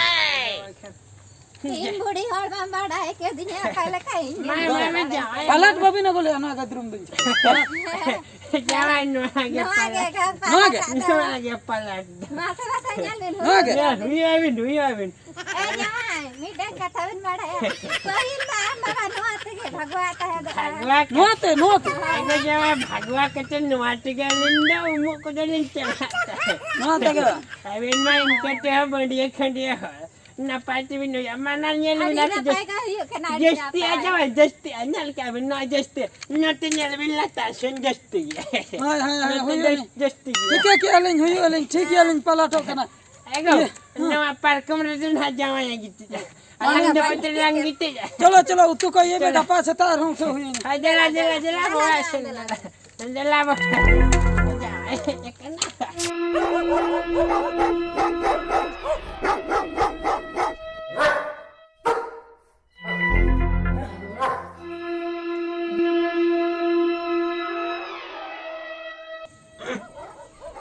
ᱤᱧ ᱵᱩᱲᱦᱤ ᱦᱚᱲ ᱵᱟᱢ ᱵᱟᱲᱟᱭ ᱠᱟᱹᱫᱤᱧᱟ, ᱚᱠᱟ ᱞᱮᱠᱟ ᱤᱧ ᱢᱟ, ᱢᱟ, ᱢᱟ, ᱡᱟᱶᱟᱭ᱾ ᱯᱟᱞᱟᱴ ᱵᱟᱹᱵᱤᱱ ᱟᱹᱜᱩ ᱞᱮᱫᱼᱟ, ᱱᱚᱣᱟ ᱜᱟᱫᱨᱩᱢ ᱫᱚᱧ ᱪᱤᱠᱟᱹᱭᱟ? ᱡᱟᱶᱟᱭ ᱱᱚᱣᱟ ᱜᱮ ᱱᱚᱣᱟ ᱜᱮ ᱯᱟᱞᱟᱴ᱾ ᱜᱟᱯᱟ ᱱᱚᱣᱟ ᱜᱮ? ᱠᱟᱛᱷᱟ ᱫᱚ᱾ ᱱᱚᱣᱟ ᱜᱮ ᱯᱟᱞᱟᱴ ᱫᱚ᱾ ᱢᱟᱥᱮ, ᱢᱟᱥᱮ, ᱧᱮᱞ ᱵᱤᱱ, ᱱᱚᱣᱟ ᱜᱮ? ᱦᱩᱭᱩᱜ ᱟᱵᱤᱱ, ᱦᱩᱭᱩᱜ ᱟᱵᱤᱱ᱾ ᱮ ᱡᱟᱶᱟᱭ, ᱢᱤᱫᱴᱟᱝ ᱠᱟᱛᱷᱟ ᱵᱤᱱ ᱵᱟᱲᱟᱭᱟ? ᱯᱟᱹᱦᱤᱞ ᱢᱟ ᱟᱢ ᱵᱟᱵᱟ ᱱᱚᱣᱟ ᱛᱮᱜᱮ ᱵᱷᱟᱜᱽᱣᱟ ᱛᱟᱦᱮᱸ ᱫᱚ᱾ ᱵᱷᱟᱜᱽᱣᱟ ᱱᱚᱣᱟ ᱛᱮ, ᱱᱚᱣᱟ ᱛᱮ᱾ ᱟᱫᱚ ᱡᱟᱶᱟᱭ, ᱵᱷᱟᱜᱽᱣᱟ ᱠᱟᱛᱮ ᱱᱚᱣᱟ ᱛᱮᱜᱮ ᱟᱹᱞᱤᱧ ᱫᱚ ᱩᱢᱩᱜ ᱠᱚᱫᱚ ᱞᱤᱧ ᱪᱟᱞᱟᱜ ᱛᱟᱦᱮᱸᱫ᱾ ᱱᱚᱣᱟ ᱛᱮᱜᱮ ᱵᱟᱝ? ᱟᱹᱵᱤᱱ ᱢᱟ ᱤᱱᱠᱟᱹ ᱛᱮᱦᱚᱸ ᱵᱟᱹᱰᱭᱟᱹ ᱠᱷᱟᱹᱰᱭᱟᱹ ᱦᱚᱲ᱾ ᱱᱟᱯᱟᱭ ᱛᱮᱵᱤᱱ ᱦᱩᱭᱩᱜᱼᱟ᱾ ᱢᱟᱱᱟᱨ ᱧᱮᱞ ᱟᱹᱰᱤ ᱵᱤᱱ ᱟᱨ ᱱᱟᱯᱟᱭ ᱡᱟᱹᱥ-, ᱠᱚ ᱦᱩᱭᱩᱜ ᱠᱟᱱᱟ, ᱟᱹᱰᱤ ᱡᱟᱹᱥᱛᱤ ᱱᱟᱯᱟᱭ᱾ ᱟᱸᱡᱚᱢᱟ, ᱡᱟᱹᱥᱛᱤ ᱧᱮᱞ ᱠᱮᱜᱼᱟ ᱵᱤᱱ, ᱱᱚᱣᱟ ᱡᱟᱹᱥᱛᱤ, ᱱᱚᱛᱮ ᱧᱮᱞ ᱵᱤᱱ ᱞᱟᱛᱟᱨ ᱥᱮᱱ ᱡᱟᱹᱥᱛᱤ ᱜᱮ᱾ ᱦᱳᱭ, ᱦᱳᱭ, ᱦᱳᱭ, ᱱᱚᱛᱮ ᱦᱩᱭᱩᱜᱼᱟ ᱡᱟᱹᱥ-, ᱞᱤᱧ᱾ ᱡᱟᱹᱥᱛᱤ ᱜᱮ᱾ ᱴᱷᱤᱠᱟᱹ ᱠᱮᱜᱼᱟ ᱞᱤᱧ, ᱦᱩᱭᱩᱜᱼᱟ ᱞᱤᱧ, ᱴᱷᱤᱠ ᱜᱮᱭᱟ ᱞᱤᱧ, ᱯᱟᱞᱟᱴᱚᱜ ᱠᱟᱱᱟ᱾ ᱮᱜᱳ, ᱤᱭᱟᱹ, ᱦᱮᱸ᱾ ᱱᱚᱣᱟ ᱯᱟᱨᱠᱚᱢ ᱨᱮᱫᱚ ᱱᱟᱦᱟᱜ ᱡᱟᱶᱟᱭ ᱮ ᱜᱤᱛᱤᱡᱼᱟ᱾ ᱵᱟᱝᱟ, ᱟᱞᱟᱝ ᱫᱚ ᱵᱟᱝ᱾ ᱯᱟᱪᱮ ᱞᱟᱝ ᱜᱤᱛᱤᱡᱼᱟ᱾ ᱪᱚᱞᱚ, ᱪᱚᱞᱚ, ᱩᱛᱩ ᱠᱚ ᱤᱭᱟᱹ ᱢᱮ, ᱪᱚᱞᱚ᱾ ᱜᱟᱯᱟ ᱥᱮᱛᱟᱜ ᱨᱮᱦᱚᱸ ᱩᱴᱷᱟᱹᱣ ᱦᱩᱭᱮᱱᱟ᱾ ᱦᱳᱭ, ᱫᱮᱞᱟ, ᱫᱮᱞᱟ, ᱫᱮᱞᱟ, ᱵᱚᱦᱚᱜ ᱦᱟᱹᱥᱩ ᱞᱮᱱᱟ᱾ ᱫᱮᱞᱟ, ᱵᱚᱦᱚᱜ᱾ ᱡᱟᱶᱟᱭ ᱦᱮᱡ ᱟᱠᱟᱱᱟ᱾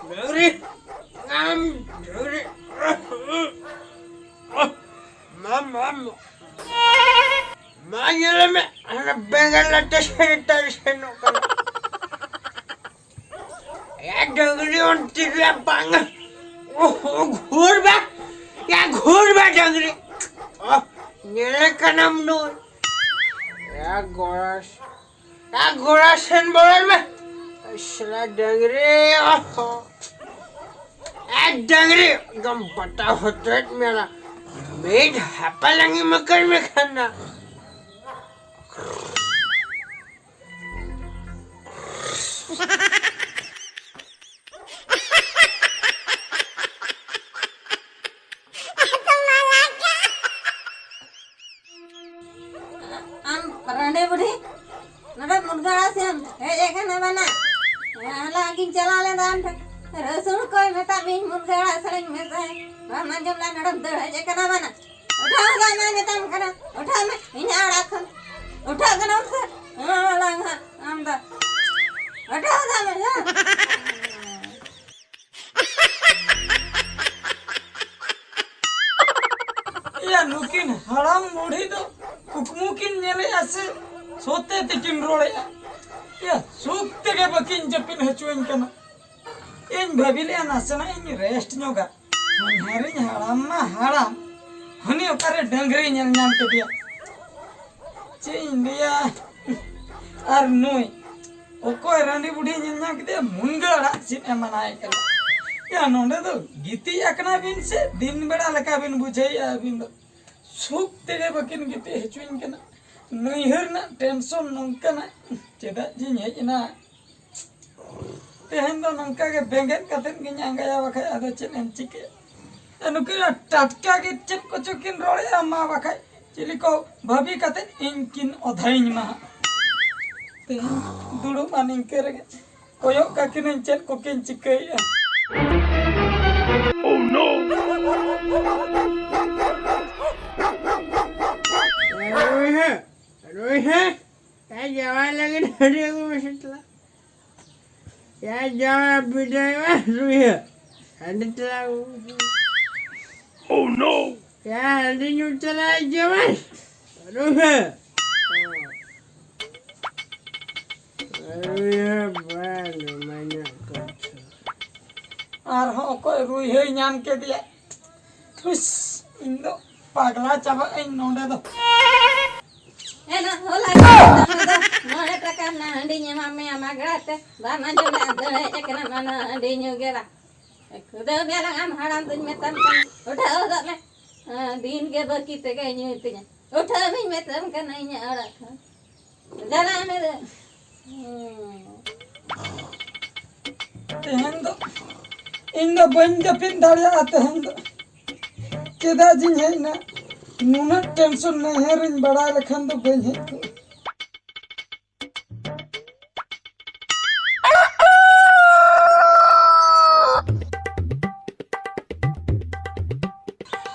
ᱰᱟᱹᱝᱨᱤ, ᱟᱢ ᱰᱟᱹᱝᱨᱤ᱾ ᱢᱟ, ᱢᱟ, ᱢᱟ᱾ ᱢᱟ, ᱧᱮᱞ ᱢᱮ, ᱦᱟᱱᱟ ᱵᱮᱸᱜᱟᱲ ᱞᱟᱴᱟ ᱥᱮᱱ ᱮᱴᱟᱜ ᱥᱮᱱᱚᱜ ᱠᱟᱱᱟ᱾ ᱮ ᱰᱟᱹᱝᱨᱤ, ᱚᱱᱛᱮ ᱜᱮ ᱵᱟᱝ᱾ ᱳᱦ, ᱜᱷᱩᱨ ᱵᱟ᱾ ᱭᱟ, ᱜᱷᱩᱨ ᱵᱟ, ᱰᱟᱹᱝᱨᱤ᱾ ᱳᱦ, ᱧᱮᱞᱮ ᱠᱟᱱᱟᱢ ᱱᱩᱭ᱾ ᱭᱟ, ᱜᱚᱲᱟᱥ᱾ ᱭᱟ, ᱜᱚᱲᱟᱥ ᱥᱮᱱ ᱵᱚᱞᱚᱱ ᱢᱮ᱾ ᱥᱟᱞᱟ ᱰᱟᱹᱝᱨᱤ, ᱳᱦ᱾ ᱮ ᱰᱟᱹᱝᱨᱤ, ᱮᱠᱫᱚᱢ ᱵᱟᱴᱟ ᱦᱚᱛᱮᱫ ᱢᱮᱱᱟ᱾ ᱢᱤᱫ ᱦᱟᱯᱟ ᱞᱟᱝ ᱮᱢ ᱟᱠᱟᱫ ᱢᱮ ᱠᱷᱟᱱ ᱱᱟ᱾ ᱟᱢ ᱨᱟᱺᱰᱤ ᱵᱩᱰᱷᱤ, ᱱᱚᱰᱮ ᱢᱩᱱᱜᱟᱹ ᱟᱲᱟᱜ ᱥᱮᱫ ᱮᱢ ᱦᱮᱡ ᱟᱠᱟᱱᱟ ᱵᱟᱱᱟ? ᱦᱚᱞᱟ ᱜᱤᱧ ᱪᱟᱞᱟᱣ ᱞᱮᱱᱟ ᱟᱢ ᱴᱷᱮᱱ, ᱨᱟᱹᱥᱩᱱ ᱠᱚᱭ ᱢᱮᱛᱟᱜ ᱢᱮᱧ ᱢᱩᱱᱜᱟᱹ ᱟᱲᱟᱜ ᱥᱮᱫ ᱤᱧ ᱢᱮᱛᱟᱭ, ᱵᱟᱢ ᱟᱸᱡᱚᱢ ᱞᱮᱫᱟ, ᱱᱚᱰᱮᱢ ᱫᱟᱹᱲ ᱦᱮᱡ ᱟᱠᱟᱱᱟ ᱵᱟᱱᱟ? ᱩᱴᱷᱟᱹᱣ ᱫᱟᱜ ᱢᱮ ᱢᱮᱛᱟᱢ ᱠᱟᱱᱟ, ᱩᱴᱷᱟᱹᱣ ᱢᱮ, ᱤᱧᱟᱹᱜ ᱟᱲᱟᱜ ᱠᱷᱚᱱ ᱩᱴᱷᱟᱹᱣ ᱠᱟᱱᱟᱢ ᱥᱮ? ᱦᱮᱸ, ᱟᱲᱟᱝ ᱦᱟᱸᱜ ᱟᱢ ᱫᱚ᱾ ᱩᱴᱷᱟᱹᱣ ᱫᱟᱜ ᱢᱮ, ᱦᱮᱸ᱾ ᱮᱭᱟ, ᱱᱩᱠᱤᱱ ᱦᱟᱲᱟᱢ ᱵᱩᱲᱦᱤ ᱫᱚ ᱠᱩᱠᱢᱩ ᱠᱤᱱ ᱧᱮᱞᱮᱜᱼᱟ ᱥᱮ ᱥᱚᱛᱮ ᱛᱮᱠᱤᱱ ᱨᱚᱲᱮᱜᱼᱟ? ᱮᱭᱟ, ᱥᱩᱠ ᱛᱮᱜᱮ ᱵᱟᱹᱠᱤᱱ ᱡᱟᱹᱯᱤᱫ ᱦᱚᱪᱚᱧ ᱠᱟᱱᱟ᱾ ᱤᱧ ᱵᱷᱟᱹᱵᱤ ᱞᱮᱜᱼᱟ ᱱᱟᱥᱮᱱᱟᱜ ᱤᱧ rest ᱧᱚᱜᱟ᱾ ᱦᱟᱱᱦᱟᱨᱤᱧ ᱦᱟᱲᱟᱢ ᱢᱟ ᱦᱟᱲᱟᱢ, ᱦᱟᱹᱱᱤ ᱚᱠᱟᱨᱮ ᱰᱟᱹᱝᱨᱤ ᱧᱮᱞ ᱧᱟᱢ ᱠᱮᱫᱮᱭᱟ? ᱪᱮᱫ ᱤᱧ ᱞᱟᱹᱭᱟ? ᱟᱨ ᱱᱩᱭ ᱚᱠᱚᱭ ᱨᱟᱺᱰᱤ ᱵᱩᱰᱷᱤ ᱧᱮᱞ ᱧᱟᱢ ᱠᱮᱫᱮᱭᱟ? ᱢᱩᱱᱜᱟᱹ ᱟᱲᱟᱜ ᱥᱤᱫ ᱮ ᱢᱟᱱᱟᱭᱮ ᱠᱟᱱᱟ᱾ ᱮ, ᱱᱚᱰᱮ ᱫᱚ ᱜᱤᱛᱤᱡ ᱟᱠᱟᱱᱟ ᱵᱤᱱ ᱥᱮ ᱫᱤᱱ ᱵᱮᱲᱟ ᱞᱮᱠᱟ ᱵᱤᱱ ᱵᱩᱡᱷᱟᱹᱣᱮᱫᱼᱟ ᱟᱹᱵᱤᱱ ᱫᱚ? ᱥᱩᱠ ᱛᱮᱜᱮ ᱵᱟᱹᱠᱤᱱ ᱜᱤᱛᱤᱡ ᱦᱚᱪᱚᱧ ᱠᱟᱱᱟ᱾ ᱱᱟᱹᱭᱦᱟᱹᱨ ᱨᱮᱱᱟᱜ ᱴᱮᱱᱥᱚᱱ ᱱᱚᱝᱠᱟᱱᱟᱜ, ᱪᱮᱫᱟᱜ ᱡᱤᱧ ᱦᱮᱡ ᱮᱱᱟ? ᱛᱮᱦᱮᱧ ᱫᱚ ᱱᱚᱝᱠᱟ ᱜᱮ ᱵᱮᱸᱜᱮᱫ ᱠᱟᱛᱮᱫ ᱜᱤᱧ ᱟᱸᱜᱟᱭᱟ, ᱵᱟᱠᱷᱟᱡ ᱟᱫᱚ ᱪᱮᱫ ᱮᱢ ᱪᱤᱠᱟᱹᱭᱟ? ᱟᱨ ᱱᱩᱠᱤᱱ ᱢᱟ ᱴᱟᱴᱠᱟ ᱜᱮ ᱪᱮᱫ ᱠᱚᱪᱚ ᱠᱤᱱ ᱨᱚᱲᱮᱫᱼᱟ, ᱢᱟ ᱵᱟᱠᱷᱟᱡ ᱪᱤᱞᱤ ᱠᱚ ᱵᱷᱟᱹᱵᱤ ᱠᱟᱛᱮᱫ ᱤᱧ ᱠᱤᱱ ᱚᱫᱷᱟᱭᱤᱧ ᱢᱟ ᱦᱟᱸᱜ᱾ ᱛᱮᱦᱮᱧ ᱫᱩᱲᱩᱵ ᱢᱟ ᱱᱤᱝᱠᱟᱹ ᱨᱮᱜᱮ, ᱠᱚᱭᱚᱜ ᱠᱟᱠᱤᱱᱟᱹᱧ ᱪᱮᱫ ᱠᱚᱠᱤᱱ ᱪᱤᱠᱟᱹᱭᱮᱫᱼᱟ᱾ ᱨᱩᱭ ᱦᱮᱸ, ᱨᱩᱭ ᱦᱮᱸ, ᱛᱟᱭ ᱡᱟᱶᱟᱭ ᱞᱟᱹᱜᱤᱫ ᱦᱟᱺᱰᱤ ᱟᱹᱜᱩ ᱢᱮᱥᱮ ᱛᱟᱞᱟ᱾ ᱭᱟ ᱡᱟᱶᱟᱭ ᱵᱤᱰᱟᱹᱣ ᱢᱮ, ᱨᱩᱭ ᱦᱮᱸ, ᱦᱟᱺᱰᱤ ᱛᱟᱞᱟ ᱟᱹᱜᱩ ᱢᱮᱥᱮ᱾ ᱭᱟ ᱦᱟᱺᱰᱤ ᱧᱩ ᱪᱟᱞᱟᱜ ᱡᱟᱶᱟᱭ, ᱨᱩᱭ ᱦᱮᱸ᱾ ᱨᱩᱭ ᱦᱮᱸ, ᱵᱟᱝ, ᱢᱟᱱᱟ ᱠᱚ᱾ ᱟᱨᱦᱚᱸ ᱚᱠᱚᱭ ᱨᱩᱭᱦᱟᱹᱭ ᱧᱟᱢ ᱠᱮᱫᱮᱭᱟ? ᱦᱩᱥ, ᱤᱧ ᱫᱚ ᱯᱟᱜᱽᱞᱟ ᱪᱟᱵᱟᱜ ᱟᱹᱧ ᱱᱚᱰᱮ ᱫᱚ᱾ ᱮᱱᱟ ᱦᱚᱞᱟ ᱢᱚᱬᱮ ᱴᱟᱠᱟ ᱨᱮᱱᱟᱜ ᱦᱟᱺᱰᱤᱧ ᱮᱢᱟᱜ ᱢᱮᱭᱟ ᱢᱟᱜᱽᱲᱟ ᱛᱮ, ᱵᱟᱢ ᱟᱸᱡᱚᱢ ᱞᱮᱫᱼᱟ? ᱫᱟᱹᱲ ᱦᱮᱡ ᱟᱠᱟᱱᱟ, ᱢᱟᱱᱟ ᱦᱟᱺᱰᱤ ᱧᱩ ᱜᱮ ᱵᱟᱝ᱾ ᱠᱷᱩᱫᱟᱹᱣ ᱢᱮ ᱞᱟᱝ ᱟᱢ ᱦᱟᱲᱟᱢ ᱫᱩᱧ ᱢᱮᱛᱟᱢ ᱠᱟᱱᱟ, ᱩᱴᱷᱟᱹᱣ ᱜᱚᱫᱚᱜ ᱢᱮ᱾ ᱦᱮᱸ, ᱫᱤᱱ ᱜᱮ ᱵᱟᱹᱠᱤ ᱛᱮᱜᱮ ᱧᱩᱭ ᱛᱤᱧᱟ᱾ ᱩᱴᱷᱟᱹᱣ ᱢᱮᱧ ᱢᱮᱛᱟᱢ ᱠᱟᱱᱟ ᱤᱧᱟᱹᱜ ᱚᱲᱟᱜ ᱠᱷᱚᱱ᱾ ᱪᱟᱞᱟᱜ ᱢᱮ᱾ ᱦᱩᱸ᱾ ᱛᱮᱦᱮᱧ ᱫᱚ ᱤᱧ ᱫᱚ ᱵᱟᱹᱧ ᱡᱟᱹᱯᱤᱫ ᱫᱟᱲᱮᱭᱟᱜᱼᱟ ᱛᱮᱦᱮᱧ ᱫᱚ᱾ ᱪᱮᱫᱟᱜ ᱡᱤᱧ ᱦᱮᱡ ᱮᱱᱟ? ᱱᱩᱱᱟᱹᱜ ᱴᱮᱱᱥᱚᱱ ᱱᱟᱹᱭᱦᱟᱹᱨᱤᱧ ᱵᱟᱲᱟᱭ ᱞᱮᱠᱷᱟᱱ ᱫᱚ ᱵᱟᱹᱧ ᱦᱮᱡ ᱠᱚᱜᱼᱟ᱾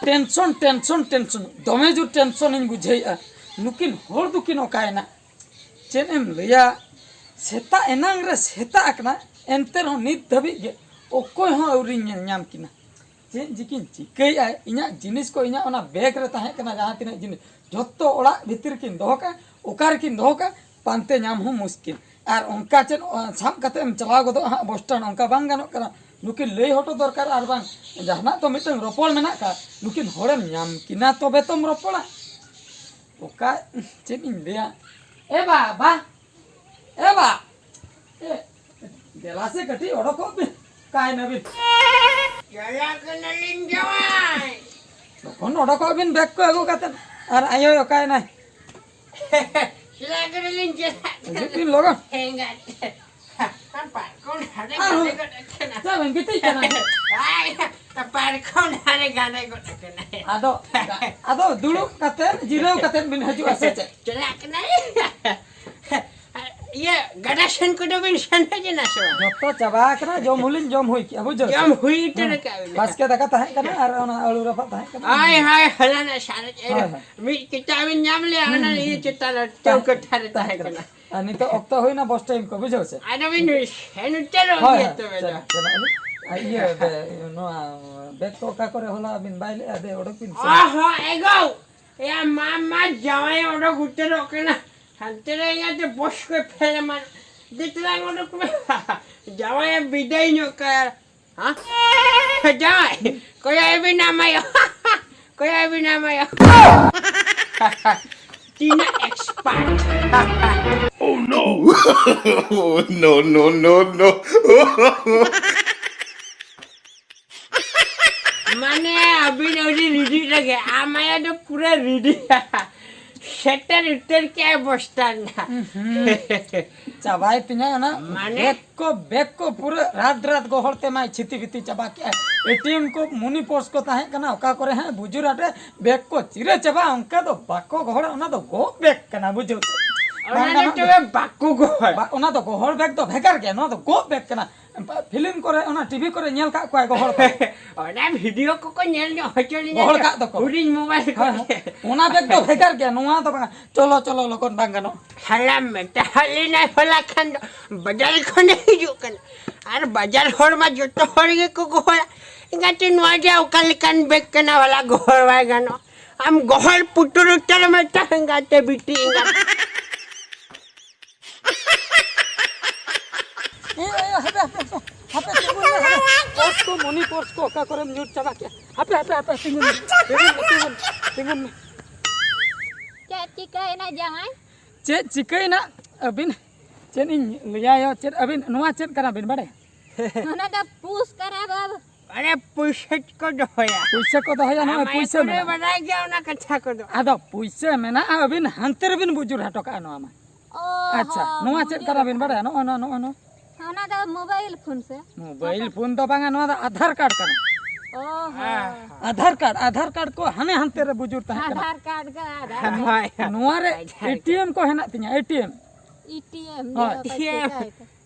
ᱴᱮᱱᱥᱚᱱ, ᱴᱮᱱᱥᱚᱱ, ᱴᱮᱱᱥᱚᱱ, ᱫᱚᱢᱮ ᱡᱳᱨ ᱴᱮᱱᱥᱚᱱᱤᱧ ᱵᱩᱡᱷᱟᱹᱣᱮᱫᱼᱟ᱾ ᱱᱩᱠᱤᱱ ᱦᱚᱲ ᱫᱚᱠᱤᱱ ᱚᱠᱟᱭᱮᱱᱟ? ᱪᱮᱫ ᱮᱢ ᱞᱟᱹᱭᱟ, ᱥᱮᱛᱟᱜ ᱮᱱᱟᱝ ᱨᱮ ᱥᱮᱛᱟᱜ ᱟᱠᱟᱱᱟ, ᱮᱱᱛᱮ ᱨᱮᱦᱚᱸ ᱱᱤᱛ ᱫᱷᱟᱹᱵᱤᱡ ᱜᱮ ᱚᱠᱚᱭ ᱦᱚᱸ ᱟᱹᱣᱨᱤᱧ ᱧᱮᱞ ᱧᱟᱢ ᱠᱤᱱᱟ᱾ ᱪᱮᱫ ᱡᱮᱠᱤᱱ ᱪᱤᱠᱟᱹᱭᱮᱫᱼᱟ? ᱤᱧᱟᱹᱜ ᱡᱤᱱᱤᱥ ᱠᱚ, ᱤᱧᱟᱹᱜ ᱚᱱᱟ ᱵᱮᱜᱽ ᱨᱮ ᱛᱟᱦᱮᱸ ᱠᱟᱱᱟ ᱡᱟᱦᱟᱸ ᱛᱤᱱᱟᱹᱜ ᱡᱤᱱᱤᱥ, ᱡᱷᱚᱛᱚ ᱚᱲᱟᱜ ᱵᱷᱤᱛᱤᱨ ᱨᱮᱠᱤᱱ ᱫᱚᱦᱚ ᱠᱟᱜᱼᱟ᱾ ᱚᱠᱟ ᱨᱮᱠᱤᱱ ᱫᱚᱦᱚ ᱠᱟᱜᱼᱟ, ᱯᱟᱱᱛᱮ ᱧᱟᱢ ᱦᱚᱸ ᱢᱩᱥᱠᱤᱞ᱾ ᱟᱨ ᱚᱱᱠᱟ ᱪᱮᱫ, ᱚ, ᱥᱟᱵ ᱠᱟᱛᱮ ᱮᱢ ᱪᱟᱞᱟᱣ ᱜᱚᱫᱚᱜᱼᱟ ᱦᱟᱸᱜ ᱵᱚᱥ ᱴᱮᱱᱰ, ᱚᱱᱠᱟ ᱵᱟᱝ ᱜᱟᱱᱚᱜ ᱠᱟᱱᱟ᱾ ᱱᱩᱠᱤᱱ ᱞᱟᱹᱭ ᱦᱚᱴᱚ ᱫᱚᱨᱠᱟᱨ, ᱟᱨ ᱵᱟᱝ ᱡᱟᱦᱟᱱᱟᱜ ᱛᱚ ᱢᱤᱫᱴᱟᱝ ᱨᱚᱯᱚᱲ ᱢᱮᱱᱟᱜ ᱟᱠᱟᱫ, ᱱᱩᱠᱤᱱ ᱦᱚᱲᱮᱢ ᱧᱟᱢ ᱠᱤᱱᱟ ᱛᱚᱵᱮ ᱛᱚᱢ ᱨᱚᱯᱚᱲᱟ᱾ ᱚᱠᱟ, ᱪᱮᱫ ᱤᱧ ᱞᱟᱹᱭᱟ? ᱮ ᱵᱟᱵᱟ, ᱮ ᱵᱟ, ᱮ, ᱫᱮᱞᱟ ᱥᱮ ᱠᱟᱹᱴᱤᱡ ᱚᱰᱚᱠᱚᱜ ᱢᱮ᱾ ᱚᱠᱟᱭ ᱱᱟᱵᱤᱱ? ᱪᱟᱞᱟᱜ ᱠᱟᱱᱟᱞᱤᱧ ᱡᱟᱶᱟᱭ᱾ ᱛᱚᱠᱷᱚᱱ ᱚᱰᱚᱠᱚᱜ ᱵᱤᱱ ᱵᱮᱜᱽ ᱠᱚ ᱟᱹᱜᱩ ᱠᱟᱛᱮ᱾ ᱟᱨ ᱟᱭᱳᱭ ᱚᱠᱟᱭᱮᱱᱟᱭ? ᱪᱟᱞᱟᱜ ᱠᱟᱱᱟᱞᱤᱧ, ᱪᱟᱞᱟᱜ ᱦᱤᱡᱩᱜ ᱵᱤᱱ ᱞᱚᱜᱚᱱ᱾ ᱮᱸᱜᱟᱛ᱾ ᱯᱟᱨᱠᱚᱢ ᱫᱷᱟᱨᱮ ᱟᱨ ᱜᱟᱸᱰᱮ ᱜᱚᱫ ᱟᱠᱟᱱᱟ᱾ ᱪᱮᱫ ᱵᱤᱱ ᱜᱤᱛᱤᱡ ᱠᱟᱱᱟ? ᱟᱭ, ᱯᱟᱨᱠᱚᱢ ᱫᱷᱟᱨᱮ ᱜᱟᱸᱰᱮ ᱜᱚᱫ ᱟᱠᱟᱱᱟᱭ᱾ ᱟᱫᱚ, ᱟᱫᱚ ᱫᱩᱲᱩᱵ ᱠᱟᱛᱮ, ᱡᱤᱨᱟᱹᱣ ᱠᱟᱛᱮ ᱵᱤᱱ ᱦᱤᱡᱩᱜᱼᱟ ᱥᱮ ᱪᱮᱫ? ᱪᱟᱞᱟᱜ ᱠᱟᱱᱟᱭ᱾ ᱤᱭᱟᱹ, ᱜᱟᱰᱟ ᱥᱮᱱ ᱠᱚᱫᱚ ᱵᱤᱱ ᱥᱮᱱ ᱦᱮᱡ ᱮᱱᱟ ᱥᱮ ᱵᱟᱝ? ᱡᱚᱛᱚ ᱪᱟᱵᱟ ᱟᱠᱟᱱᱟ, ᱡᱚᱢ ᱦᱚᱸᱞᱤᱧ ᱡᱚᱢ ᱦᱩᱭ ᱠᱮᱜᱼᱟ, ᱵᱩᱡᱷᱟᱹᱣ ᱥᱮ? ᱡᱚᱢ ᱦᱩᱭ ᱩᱛᱟᱹᱨ ᱦᱮᱸ᱾ ᱟᱠᱟᱫ ᱵᱤᱱ᱾ ᱵᱟᱥᱠᱮ ᱫᱟᱠᱟ ᱛᱟᱦᱮᱸ ᱠᱟᱱᱟ ᱟᱨ ᱚᱱᱟ ᱟᱹᱞᱩ ᱨᱟᱯᱟᱜ ᱛᱟᱦᱮᱸ ᱠᱟᱱᱟ᱾ ᱦᱳᱭ, ᱦᱳᱭ, ᱦᱚᱞᱟᱱᱟᱜ ᱥᱟᱨᱮᱡ ᱦᱳᱭ, ᱦᱳᱭ᱾ ᱢᱤᱫ ᱪᱮᱛᱟᱱ ᱵᱤᱱ ᱧᱟᱢ ᱞᱮᱜᱼᱟ, ᱦᱩᱸ, ᱚᱱᱟ ᱦᱩᱸ, ᱤᱭᱟᱹ ᱦᱩᱸ᱾ ᱪᱮᱛᱟᱱ ᱨᱮ ᱛᱟᱦᱮᱸ ᱪᱚᱣᱠᱟᱹ ᱠᱟᱱᱟ, ᱴᱷᱟᱨ ᱨᱮ ᱛᱟᱦᱮᱸ ᱛᱟᱦᱮᱸ ᱠᱟᱱᱟ᱾ ᱠᱟᱱᱟ᱾ ᱟᱨ ᱱᱤᱛᱚᱜ ᱚᱠᱛᱚ ᱦᱩᱭᱱᱟ ᱵᱚᱥ ᱴᱟᱭᱤᱢ ᱠᱚ, ᱵᱩᱡᱷᱟᱹᱣ ᱥᱮ? ᱟᱫᱚ ᱵᱤᱱ ᱥᱮᱱ ᱩᱛᱟᱹᱨᱚᱜ ᱦᱳᱭ, ᱜᱮᱭᱟ ᱦᱳᱭ, ᱛᱚᱵᱮ ᱫᱚ᱾ ᱪᱟᱞᱟᱜ, ᱪᱟᱞᱟᱜ ᱟᱹᱞᱤᱧ᱾ ᱟᱨ ᱤᱭᱟᱹ, ᱵᱮ-, ᱱᱚᱣᱟ ᱵᱮᱜᱽ ᱠᱚ ᱚᱠᱟ ᱠᱚᱨᱮ ᱦᱚᱞᱟ ᱵᱤᱱ ᱵᱟᱭ ᱞᱮᱜᱼᱟ, ᱫᱮ, ᱚᱰᱚᱠ ᱵᱤᱱ ᱥᱮ᱾ ᱚ ᱦᱚᱸ, ᱮᱜᱳ! ᱮᱭᱟ, ᱢᱟ, ᱢᱟ, ᱡᱟᱶᱟᱭ ᱚᱰᱚᱠ ᱩᱛᱟᱹᱨᱚᱜ ᱠᱟᱱᱟ᱾ ᱦᱟᱱᱛᱮ ᱨᱮ ᱮᱸᱜᱟᱛᱮ ᱵᱚᱥ ᱠᱚᱭ ᱯᱷᱮᱞ ᱮᱢᱟᱱ᱾ ᱫᱮ ᱛᱟᱞᱟᱝ ᱚᱰᱚᱠ ᱢᱮ᱾ ᱡᱟᱶᱟᱭᱮ ᱵᱤᱫᱟᱹᱭ ᱧᱚᱜ ᱠᱟᱭᱟ᱾ ᱦᱮᱸ? ᱡᱟᱶᱟᱭ, ᱠᱚᱭᱚᱜ ᱮ ᱵᱤᱱ ᱟᱢ ᱟᱭᱳ᱾ ᱠᱚᱭᱚᱜ ᱮ ᱵᱤᱱ ᱟᱢ ᱟᱭᱳ᱾ ᱛᱤᱱᱟᱹᱜ expert᱾ Oh no, no, no, no, no. ᱢᱟᱱᱮ ᱟᱹᱵᱤᱱ ᱟᱹᱰᱤ ready ᱨᱮᱜᱮ, ᱟᱢ ᱟᱭᱳ ᱫᱚ ᱯᱩᱨᱟᱹ ready᱾ ᱥᱮᱴᱮᱨ ᱩᱛᱟᱹᱨ ᱠᱮᱜᱼᱟᱭ ᱵᱚᱥᱛᱟ ᱨᱮᱱᱟᱜ᱾ ᱦᱩᱸ᱾ ᱪᱟᱵᱟᱭ ᱛᱤᱧᱟ ᱚᱱᱟ ᱢᱟᱱᱮ? ᱵᱮᱜᱽ ᱠᱚ, ᱵᱮᱜᱽ ᱠᱚ ᱯᱩᱨᱟᱹ ᱨᱟᱛ ᱨᱟᱛ ᱜᱚᱦᱚᱲ ᱛᱮ ᱢᱟᱭ ᱪᱷᱤᱛᱤ ᱵᱤᱛᱤ ᱪᱟᱵᱟ ᱠᱮᱜᱼᱟᱭ᱾ ᱮ ᱴᱤ ᱮᱢ ᱠᱚ, ᱢᱚᱱᱤ ᱯᱚᱨᱥ ᱠᱚ ᱛᱟᱦᱮᱸ ᱠᱟᱱᱟ, ᱚᱠᱟ ᱠᱚᱨᱮ ᱦᱟᱸᱜ ᱵᱩᱡᱩᱨ ᱟᱴᱮ ᱵᱮᱜᱽ ᱠᱚ ᱪᱤᱨᱟᱹ ᱪᱟᱵᱟ, ᱚᱱᱠᱟ ᱫᱚ ᱵᱟᱠᱚ ᱜᱚᱦᱚᱲᱟ, ᱚᱱᱟ ᱫᱚ ᱜᱚᱜ ᱵᱮᱜᱽ ᱠᱟᱱᱟ, ᱵᱩᱡᱷᱟᱹᱣ ᱥᱮ? ᱚᱱᱟ ᱵᱟᱝ ᱫᱚ ᱜᱟᱱᱚᱜ ᱛᱚᱵᱮ ᱜᱮᱭᱟ᱾ ᱵᱟᱠᱚ ᱜᱚᱦᱚᱲ᱾ ᱵᱟ-, ᱚᱱᱟ ᱫᱚ ᱜᱚᱦᱚᱲ ᱵᱮᱜᱽ ᱫᱚ ᱵᱷᱮᱜᱟᱨ ᱜᱮᱭᱟ, ᱱᱚᱣᱟ ᱫᱚ ᱜᱚᱜ ᱵᱮᱜᱽ ᱠᱟᱱᱟ᱾ ᱯᱷᱤᱞᱢ ᱠᱚᱨᱮ, ᱚᱱᱟ ᱴᱤ ᱵᱷᱤ ᱠᱚᱨᱮ ᱧᱮᱞ ᱠᱟᱜ ᱠᱚᱣᱟᱭ ᱜᱚᱦᱚᱲ ᱠᱟᱜ᱾ ᱚᱱᱟ ᱵᱷᱤᱰᱤᱭᱳ ᱠᱚᱠᱚ ᱧᱮᱞ ᱧᱚᱜ ᱦᱚᱪᱚ ᱞᱤᱧᱟ ᱜᱚᱦᱚᱲ ᱛᱚ, ᱠᱟᱜ ᱫᱚᱠᱚ᱾ ᱦᱩᱰᱤᱧ ᱢᱳᱵᱟᱭᱤᱞ ᱦᱳᱭ, ᱠᱚᱨᱮ᱾ ᱦᱳᱭ᱾ ᱚᱱᱟ ᱵᱮᱜᱽ ᱫᱚ ᱵᱷᱮᱜᱟᱨ ᱜᱮᱭᱟ, ᱱᱚᱣᱟ ᱫᱚ ᱵᱟᱝᱟ᱾ ᱪᱚᱞᱚ, ᱪᱚᱞᱚ, ᱞᱚᱜᱚᱱ ᱵᱟᱝ ᱜᱟᱱᱚᱜ᱾ ᱦᱟᱲᱟᱢ ᱢᱮᱛᱟ ᱞᱮᱱᱟᱭ ᱦᱚᱞᱟ ᱠᱷᱟᱱ ᱫᱚ ᱵᱟᱡᱟᱨ ᱠᱷᱚᱱᱮ ᱦᱤᱡᱩᱜ ᱠᱟᱱᱟ᱾ ᱟᱨ ᱵᱟᱡᱟᱨ ᱦᱚᱲ ᱢᱟ ᱡᱚᱛᱚ ᱦᱚᱲ ᱜᱮᱠᱚ ᱜᱚᱦᱚᱲᱟ᱾ ᱮᱸᱜᱟᱛᱮ, ᱱᱚᱣᱟ ᱡᱮ ᱚᱠᱟ ᱞᱮᱠᱟᱱ ᱵᱮᱜᱽ ᱠᱟᱱᱟ, ᱦᱚᱞᱟ ᱜᱚᱦᱚᱲ ᱵᱟᱭ ᱜᱟᱱᱚᱜᱼᱟ᱾ ᱟᱢ ᱜᱚᱦᱚᱲ ᱯᱩᱴᱩᱨ ᱩᱛᱟᱹᱨ ᱢᱮ ᱛᱚ, ᱮᱸᱜᱟᱛᱮ ᱵᱤᱴᱤ ᱮᱸᱜᱟᱛ᱾ ᱮ, ᱮ, ᱦᱟᱯᱮ, ᱦᱟᱯᱮ, ᱦᱟᱯᱮ, ᱦᱟᱯᱮ, ᱛᱤᱸᱜᱩᱱ ᱢᱮ, ᱦᱟᱯᱮ᱾ ᱯᱚᱨᱥ ᱠᱚ, ᱢᱚᱱᱤ ᱯᱚᱨᱥ ᱠᱚ ᱚᱠᱟ ᱠᱚᱨᱮᱢ ᱧᱩᱨ ᱪᱟᱵᱟ ᱠᱮᱜᱼᱟ? ᱦᱟᱯᱮ, ᱦᱟᱯᱮ, ᱦᱟᱯᱮ, ᱛᱤᱸᱜᱩᱱ ᱢᱮ, ᱛᱤᱸᱜᱩᱱ ᱢᱮ, ᱛᱤᱸᱜᱩᱱ ᱢᱮ, ᱛᱤᱸᱜᱩᱱ ᱢᱮ᱾ ᱪᱮᱫ ᱪᱤᱠᱟᱹᱭᱮᱱᱟ ᱡᱟᱶᱟᱭ? ᱪᱮᱫ ᱪᱤᱠᱟᱹᱭᱮᱱᱟ? ᱟᱹᱵᱤᱱ, ᱪᱮᱫ ᱤᱧ ᱞᱟᱹᱭᱟ ᱭᱳ? ᱪᱮᱫ ᱟᱹᱵᱤᱱ ᱱᱚᱣᱟ ᱪᱮᱫ ᱠᱟᱱᱟ ᱵᱤᱱ ᱵᱟᱲᱟᱭᱟ? ᱚᱱᱟ ᱫᱚ ᱯᱩᱥ ᱠᱟᱱᱟ ᱵᱟᱵᱟ᱾ ᱟᱨᱮ, ᱯᱩᱭᱥᱟᱹ ᱠᱚ ᱫᱚᱦᱚᱭᱟ᱾ ᱯᱩᱭᱥᱟᱹ ᱠᱚ ᱫᱚᱦᱚᱭᱟ, ᱱᱚᱜᱼᱚᱭ ᱟᱢ ᱯᱩᱭᱥᱟᱹ ᱟᱭᱳ ᱠᱚᱨᱮ ᱢᱮᱱᱟᱜᱼᱟ᱾ ᱵᱟᱰᱟᱭ ᱜᱮᱭᱟ ᱚᱱᱟ ᱠᱟᱛᱷᱟ ᱠᱚᱫᱚ᱾ ᱟᱫᱚ ᱯᱩᱭᱥᱟᱹ ᱢᱮᱱᱟᱜᱼᱟ, ᱟᱹᱵᱤᱱ ᱦᱟᱱᱛᱮ ᱨᱮᱵᱤᱱ ᱵᱩᱡᱩᱨ ᱦᱚᱴᱚ ᱠᱟᱜᱼᱟ ᱱᱚᱣᱟ ᱢᱟ᱾ ᱚ ᱟᱪᱪᱷᱟ, ᱦᱚᱸ, ᱱᱚᱣᱟ ᱪᱮᱫ ᱵᱩᱡᱩᱨ ᱠᱟᱱᱟ ᱵᱤᱱ ᱟᱠᱟᱱᱟ᱾ ᱵᱟᱲᱟᱭᱟ? ᱱᱚᱜᱼᱚᱭ ᱱᱚᱣᱟ, ᱱᱚᱜᱼᱚᱭ ᱱᱚᱣᱟ᱾ ᱚᱱᱟ ᱫᱚ ᱢᱳᱵᱟᱭᱤᱞ ᱯᱷᱳᱱ ᱥᱮ? ᱢᱳᱵᱟᱭᱤᱞ ᱯᱷᱳᱱ ᱫᱚ ᱵᱟᱝᱟ, ᱱᱚᱣᱟ ᱫᱚ ᱟᱫᱷᱟᱨ ᱠᱟᱨᱰ ᱠᱟᱱᱟ᱾ ᱚ ᱦᱚᱸ᱾ ᱟᱫᱷᱟᱨ ᱠᱟᱨᱰ, ᱟᱫᱷᱟᱨ ᱠᱟᱨᱰ ᱠᱚ ᱦᱟᱱᱮ ᱦᱟᱱᱛᱮ ᱨᱮ ᱵᱩᱡᱩᱨ ᱛᱟᱦᱮᱸ ᱠᱟᱱᱟ᱾ ᱟᱫᱷᱟᱨ ᱠᱟᱨᱰ ᱜᱮ, ᱟᱫᱷᱟᱨ ᱠᱟᱨᱰ᱾ ᱦᱳᱭ᱾ ᱱᱚᱣᱟ ᱨᱮ Aadhaar card. A T M ᱠᱚ ᱦᱮᱱᱟᱜ ᱛᱤᱧᱟ, ᱮ ᱴᱤ ᱮᱢ᱾ ᱦᱳᱭ᱾ A T M.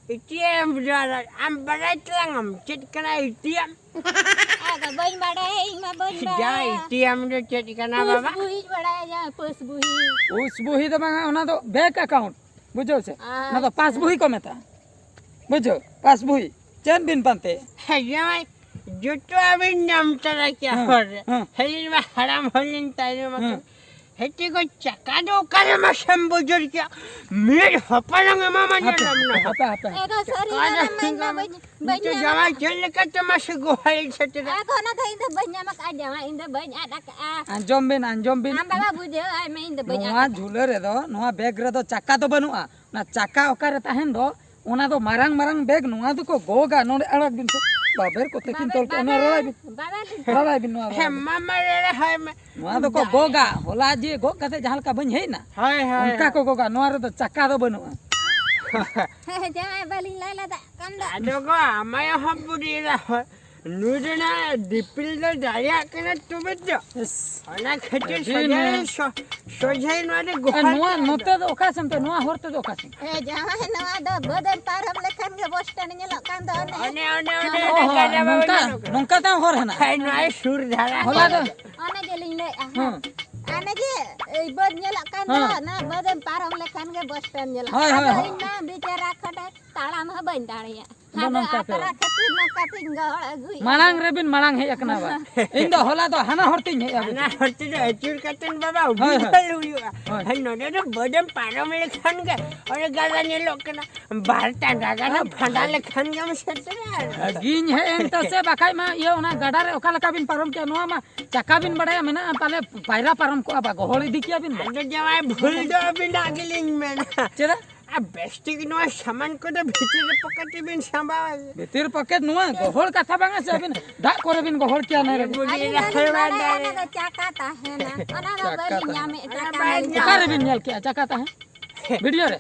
A T M ᱫᱚ ᱟᱢ ᱵᱟᱲᱟᱭ ᱛᱟᱞᱟᱝ ᱟᱢ ᱪᱮᱫ ᱠᱟᱱᱟ ᱮ ᱴᱤ ᱮᱢ? ᱟᱫᱚ ᱵᱟᱹᱧ ᱵᱟᱲᱟᱭᱟ, ᱤᱧ ᱢᱟ ᱵᱟᱹᱧ ᱡᱟ ᱵᱟᱲᱟᱭᱟ᱾ ᱮ ᱴᱤ ᱮᱢ ᱫᱚ ᱪᱮᱫ ᱠᱟᱱᱟ ᱯᱟᱥ ᱵᱟᱵᱟ? ᱵᱩᱦᱤᱧ ᱵᱟᱲᱟᱭᱟ, ᱡᱟᱦᱟᱸ ᱯᱟᱥ ᱵᱩᱦᱤ᱾ ᱯᱟᱥ ᱵᱩᱦᱤ ᱫᱚ ᱵᱟᱝᱟ, ᱚᱱᱟ ᱫᱚ ᱵᱮᱝᱠ ᱟᱠᱟᱣᱩᱱᱴ, ᱵᱩᱡᱷᱟᱹᱣ ᱥᱮ? ᱚᱱᱟ ᱫᱚ ᱯᱟᱥ ᱟᱪᱪᱷᱟ᱾ ᱵᱩᱦᱤ ᱠᱚ ᱢᱮᱛᱟᱜᱼᱟ, ᱵᱩᱡᱷᱟᱹᱣ? ᱯᱟᱥ ᱵᱩᱦᱤ᱾ ᱪᱮᱫ ᱵᱤᱱ ᱯᱟᱱᱛᱮ? ᱦᱮᱸ, ᱡᱟᱶᱟᱭ, ᱡᱚᱛᱚᱣᱟᱜ ᱵᱤᱱ ᱧᱟᱢ ᱛᱟᱨᱟ ᱠᱮᱭᱟ ᱦᱮᱸ, ᱦᱚᱨ ᱨᱮ᱾ ᱦᱮᱸ᱾ ᱦᱮᱞᱤᱱ ᱢᱟ ᱦᱟᱲᱟᱢ ᱦᱚᱲ ᱞᱤᱧ ᱛᱟᱭᱱᱚᱢ ᱦᱮᱸ᱾ ᱟᱠᱟᱱ᱾ ᱦᱮᱸ, ᱪᱮᱫ ᱠᱚ ᱪᱟᱠᱟ ᱫᱚ ᱚᱠᱟᱨᱮ ᱢᱟᱥᱮᱢ ᱵᱩᱡᱩᱨ ᱠᱮᱭᱟ? ᱢᱤᱫ ᱦᱚᱯᱚᱱ ᱮᱢᱟᱢᱟ ᱦᱟᱯᱮ, ᱧᱮᱞᱟᱢ ᱱᱟᱦᱟᱜ᱾ ᱦᱟᱯᱮ, ᱦᱟᱯᱮ, ᱦᱟᱯᱮ᱾ ᱮ ᱫᱚ ᱥᱟᱹᱨᱤ ᱚᱠᱟᱨᱮ ᱠᱟᱛᱷᱟ ᱢᱮᱱ ᱫᱚ ᱵᱟᱹᱧ, ᱵᱟᱹᱧ ᱱᱤᱛᱚᱜ ᱧᱟᱢ ᱡᱟᱶᱟᱭ ᱟᱠᱟᱫ᱾ ᱪᱮᱫ ᱞᱮᱠᱟᱛᱮ ᱢᱟᱥᱮ ᱜᱚᱦᱚᱲᱤᱧ ᱥᱮᱴᱮᱨᱟ? ᱟᱫᱚ ᱚᱱᱟ ᱫᱚ ᱤᱧ ᱫᱚ ᱵᱟᱹᱧ ᱧᱟᱢ ᱟᱠᱟᱫᱼᱟ, ᱡᱟᱶᱟᱭ ᱤᱧ ᱫᱚ ᱵᱟᱹᱧ ᱟᱫ ᱟᱠᱟᱫᱼᱟ᱾ ᱟᱸᱡᱚᱢ ᱵᱤᱱ, ᱟᱸᱡᱚᱢ ᱵᱤᱱ᱾ ᱟᱢ ᱵᱟᱵᱟ ᱵᱩᱡᱷᱟᱹᱣ ᱟᱭ ᱢᱮ, ᱤᱧ ᱫᱚ ᱵᱟᱹᱧ ᱟᱫ ᱱᱚᱣᱟ ᱟᱠᱟᱫᱼᱟ᱾ ᱡᱷᱩᱞᱟᱹ ᱨᱮᱫᱚ, ᱱᱚᱣᱟ ᱵᱮᱜᱽ ᱨᱮᱫᱚ ᱪᱟᱠᱟ ᱫᱚ ᱵᱟᱹᱱᱩᱜᱼᱟ᱾ ᱚᱱᱟ ᱪᱟᱠᱟ ᱚᱠᱟᱨᱮ ᱛᱟᱦᱮᱱ ᱫᱚ, ᱚᱱᱟ ᱫᱚ ᱢᱟᱨᱟᱝ ᱢᱟᱨᱟᱝ ᱵᱮᱜᱽ, ᱱᱚᱣᱟ ᱫᱚᱠᱚ ᱜᱚᱜᱟ᱾ ᱱᱚᱰᱮ ᱟᱲᱟᱜ ᱵᱤᱱ ᱥᱮ᱾ ᱵᱟᱵᱮᱨ ᱠᱚᱛᱮ ᱠᱤᱱ ᱵᱟᱵᱮᱨ, ᱛᱚᱞ ᱠᱮᱜᱼᱟ᱾ ᱱᱚᱣᱟ ᱵᱟᱵᱮᱨ, ᱨᱟᱲᱟᱭ ᱵᱤᱱ᱾ ᱵᱟᱵᱮᱨ᱾ ᱨᱟᱲᱟᱭ ᱵᱤᱱ ᱱᱚᱣᱟ, ᱦᱮᱸ, ᱨᱟᱲᱟᱭ ᱵᱤᱱ᱾ ᱢᱟᱢᱟ ᱨᱟᱲᱟ ᱦᱟᱭ ᱢᱮ᱾ ᱱᱚᱣᱟ ᱫᱚᱠᱚ ᱫᱟᱨᱮ᱾ ᱜᱚᱜᱟ᱾ ᱦᱚᱞᱟ ᱡᱮ ᱜᱚᱜ ᱠᱟᱛᱮ ᱡᱟᱦᱟᱸ ᱞᱮᱠᱟ ᱵᱟᱹᱧ ᱦᱮᱡ ᱮᱱᱟ, ᱦᱳᱭ, ᱦᱳᱭ, ᱚᱱᱠᱟ ᱦᱳᱭ᱾ ᱠᱚ ᱜᱚᱜᱟ᱾ ᱱᱚᱣᱟ ᱨᱮᱫᱚ ᱪᱟᱠᱟ ᱫᱚ ᱵᱟᱹᱱᱩᱜᱼᱟ᱾ ᱦᱮᱸ, ᱡᱟᱶᱟᱭ ᱵᱟᱹᱞᱤᱧ ᱞᱟᱹᱭ ᱞᱮᱫᱟ᱾ ᱠᱟᱱ ᱫᱚ᱾ ᱟᱫᱚ ᱜᱚ, ᱟᱢᱟᱭ ᱦᱚᱸ ᱵᱩᱰᱷᱤ ᱮᱨᱟ ᱦᱚᱸ᱾ ᱱᱩᱭ ᱨᱮᱱᱟᱜ ᱫᱤᱯᱤᱞ ᱫᱚ ᱫᱟᱲᱮᱭᱟᱜ ᱠᱟᱱᱟ ᱛᱚᱵᱮ ᱛᱚ᱾ ᱤᱥ᱾ ᱚᱱᱟ ᱠᱷᱟᱹᱛᱤᱨ ᱟᱹᱰᱤ ᱥᱚᱡᱷᱮ, ᱢᱚᱡᱽ᱾ ᱥᱚ-, ᱥᱚᱡᱷᱮ ᱱᱚᱣᱟ ᱫᱚ ᱟᱨ ᱜᱚᱦᱚᱲ ᱱᱚᱣᱟ ᱠᱟᱱᱟ᱾ ᱱᱚᱛᱮ ᱫᱚ ᱚᱠᱟ ᱥᱮᱱ ᱛᱮ? ᱱᱚᱣᱟ ᱦᱚᱨ ᱛᱮᱫᱚ ᱚᱠᱟ ᱥᱮᱱ? ᱮ ᱡᱟᱶᱟᱭ, ᱱᱚᱣᱟ ᱫᱚ ᱵᱟᱹᱫᱮᱢ ᱯᱟᱨᱚᱢ ᱞᱮᱠᱷᱟᱱ ᱜᱮ ᱵᱚᱥ ᱥᱴᱮᱱᱰ ᱧᱮᱞᱚᱜ ᱠᱟᱱ ᱫᱚ ᱚᱱᱮ᱾ ᱚᱱᱮ, ᱚᱱᱮ, ᱚᱱᱮ, ᱚ ᱚᱱᱮ ᱦᱚᱸ, ᱜᱟᱰᱟ ᱵᱟᱵᱟ ᱱᱚᱝᱠᱟ, ᱧᱮᱞᱚᱜ ᱠᱟᱱᱟ᱾ ᱱᱚᱝᱠᱟ ᱛᱮᱦᱚᱸ ᱦᱚᱨ ᱦᱮᱱᱟᱜᱼᱟ᱾ ᱦᱮᱸ, ᱱᱚᱣᱟ ᱥᱩᱨ ᱫᱷᱟᱨᱟ ᱦᱚᱞᱟ ᱠᱷᱚᱱ ᱫᱚ᱾ ᱫᱚ᱾ ᱚᱱᱮ ᱡᱮᱞᱤᱧ ᱞᱟᱹᱭᱮᱫᱼᱟ, ᱦᱮᱸ᱾ ᱦᱮᱸ᱾ ᱚᱱᱮ ᱡᱮ, ᱮᱭ ᱵᱟᱹᱫᱽ ᱧᱮᱞᱚᱜ ᱠᱟᱱ ᱫᱚ, ᱦᱮᱸ᱾ ᱚᱱᱟ ᱵᱟᱹᱫᱮᱢ ᱯᱟᱨᱚᱢ ᱞᱮᱠᱷᱟᱱ ᱜᱮ ᱵᱚᱥ ᱥᱴᱮᱱᱰ ᱧᱮᱞᱚᱜ ᱦᱳᱭ, ᱠᱟᱱ ᱦᱳᱭ, ᱫᱚ᱾ ᱦᱳᱭ᱾ ᱤᱧ ᱢᱟ ᱵᱤᱪᱟᱹᱨᱟ ᱠᱷᱚᱱᱮ ᱛᱟᱲᱟᱢ ᱦᱚᱸ ᱵᱟᱹᱧ ᱫᱟᱲᱮᱭᱟᱜ᱾ ᱟᱫᱚ ᱟᱫᱚ ᱱᱚᱝᱠᱟ ᱛᱮ᱾ ᱟᱯᱮ ᱠᱷᱟᱹᱛᱤᱨ ᱱᱚᱝᱠᱟ ᱛᱤᱧ ᱜᱚᱦᱚᱲ ᱟᱹᱜᱩᱭᱮᱫ ᱢᱟᱲᱟᱝ ᱫᱚ᱾ ᱨᱮᱵᱤᱱ ᱢᱟᱲᱟᱝ ᱦᱮᱡ ᱟᱠᱟᱱᱟ ᱵᱟ᱾ ᱤᱧ ᱫᱚ ᱦᱚᱞᱟ ᱫᱚ ᱦᱟᱱᱟ ᱦᱚᱨ ᱛᱤᱧ ᱦᱮᱡ ᱟᱹᱜᱩ ᱦᱟᱱᱟ ᱠᱮᱫᱟ᱾ ᱦᱚᱨ ᱛᱮᱫᱚ ᱟᱹᱪᱩᱨ ᱠᱟᱛᱮᱱ ᱵᱟᱵᱟ ᱦᱳᱭ, ᱦᱳᱭ᱾ ᱩᱵᱤᱛᱟᱹᱞ ᱦᱩᱭᱩᱜᱼᱟ᱾ ᱦᱳᱭ᱾ ᱦᱮᱸ, ᱱᱚᱰᱮ ᱫᱚ ᱵᱟᱹᱫᱮᱢ ᱯᱟᱨᱚᱢ ᱞᱮᱠᱷᱟᱱ ᱜᱮ ᱚᱸᱰᱮ ᱜᱟᱰᱟ ᱧᱮᱞᱚᱜ ᱠᱟᱱᱟ᱾ ᱵᱟᱨ ᱴᱟᱸᱜᱟ ᱜᱟᱱ ᱦᱮᱸ, ᱯᱷᱟᱸᱫᱟ ᱵᱷᱟᱜᱤ᱾ ᱞᱮᱠᱷᱟᱱ ᱜᱮᱢ ᱥᱮᱴᱮᱨᱟ᱾ ᱵᱷᱟᱹᱜᱤᱧ ᱦᱮᱡ ᱮᱱ ᱛᱮ ᱥᱮ ᱵᱟᱠᱷᱟᱡ ᱢᱟ ᱤᱭᱟᱹ ᱚᱱᱟ ᱜᱟᱰᱟ ᱨᱮ ᱚᱠᱟ ᱞᱮᱠᱟ ᱵᱤᱱ ᱯᱟᱨᱚᱢ ᱠᱮᱭᱟ? ᱱᱚᱣᱟ ᱢᱟ ᱪᱟᱠᱟ ᱵᱤᱱ ᱵᱟᱲᱟᱭᱟ ᱢᱮᱱᱟᱜᱼᱟ, ᱯᱟᱞᱮ ᱯᱟᱭᱨᱟ ᱯᱟᱨᱚᱢ ᱠᱚᱜᱼᱟ ᱵᱟ, ᱜᱚᱦᱚᱲ ᱤᱫᱤ ᱠᱮᱭᱟ ᱵᱤᱱ ᱵᱟ᱾ ᱟᱫᱚ ᱡᱟᱶᱟᱭ ᱵᱷᱩᱞ ᱫᱚ ᱟᱹᱵᱤᱱᱟᱜ ᱜᱮᱞᱤᱧ ᱢᱮᱱᱟ᱾ ᱪᱮᱫᱟᱜ? ᱵᱮᱥ ᱴᱷᱤᱠ ᱱᱚᱣᱟ ᱥᱟᱢᱟᱱ ᱠᱚᱫᱚ ᱵᱷᱤᱛᱤᱨ ᱨᱮ ᱯᱚᱠᱮᱴ ᱨᱮᱵᱤᱱ ᱥᱟᱢᱵᱟᱣᱟ᱾ ᱵᱷᱤᱛᱤᱨ ᱯᱚᱠᱮᱴ ᱱᱚᱣᱟ ᱜᱚᱦᱚᱲ ᱠᱟᱛᱷᱟ ᱵᱟᱝᱟ ᱥᱮ, ᱟᱹᱵᱤᱱ ᱫᱟᱜ ᱠᱚᱨᱮ ᱵᱤᱱ ᱜᱚᱦᱚᱲ ᱠᱮᱭᱟ ᱱᱚᱰᱮ᱾ ᱵᱩᱰᱷᱤ ᱟᱹᱞᱤᱧ ᱨᱟᱦᱮᱲ ᱫᱚᱞᱤᱧ ᱵᱟᱰᱟᱭᱟ, ᱵᱟᱰᱟᱭᱟ᱾ ᱚᱱᱟ ᱫᱚ ᱪᱟᱠᱟ ᱛᱟᱦᱮᱱᱟ᱾ ᱚᱱᱟ ᱫᱚ ᱪᱟᱠᱟ ᱵᱟᱹᱞᱤᱧ ᱛᱟᱦᱮᱱᱟ᱾ ᱧᱟᱢᱮᱫ, ᱚᱱᱟ ᱪᱟᱠᱟ ᱵᱟᱝ ᱵᱟᱹᱞᱤᱧ ᱧᱟᱢ᱾ ᱚᱠᱟ ᱧᱟᱢᱮᱫ᱾ ᱨᱮᱵᱤᱱ ᱧᱮᱞ ᱠᱮᱜᱼᱟ ᱪᱟᱠᱟ ᱛᱟᱦᱮᱸ? ᱵᱷᱤᱰᱤᱭᱳ ᱨᱮ?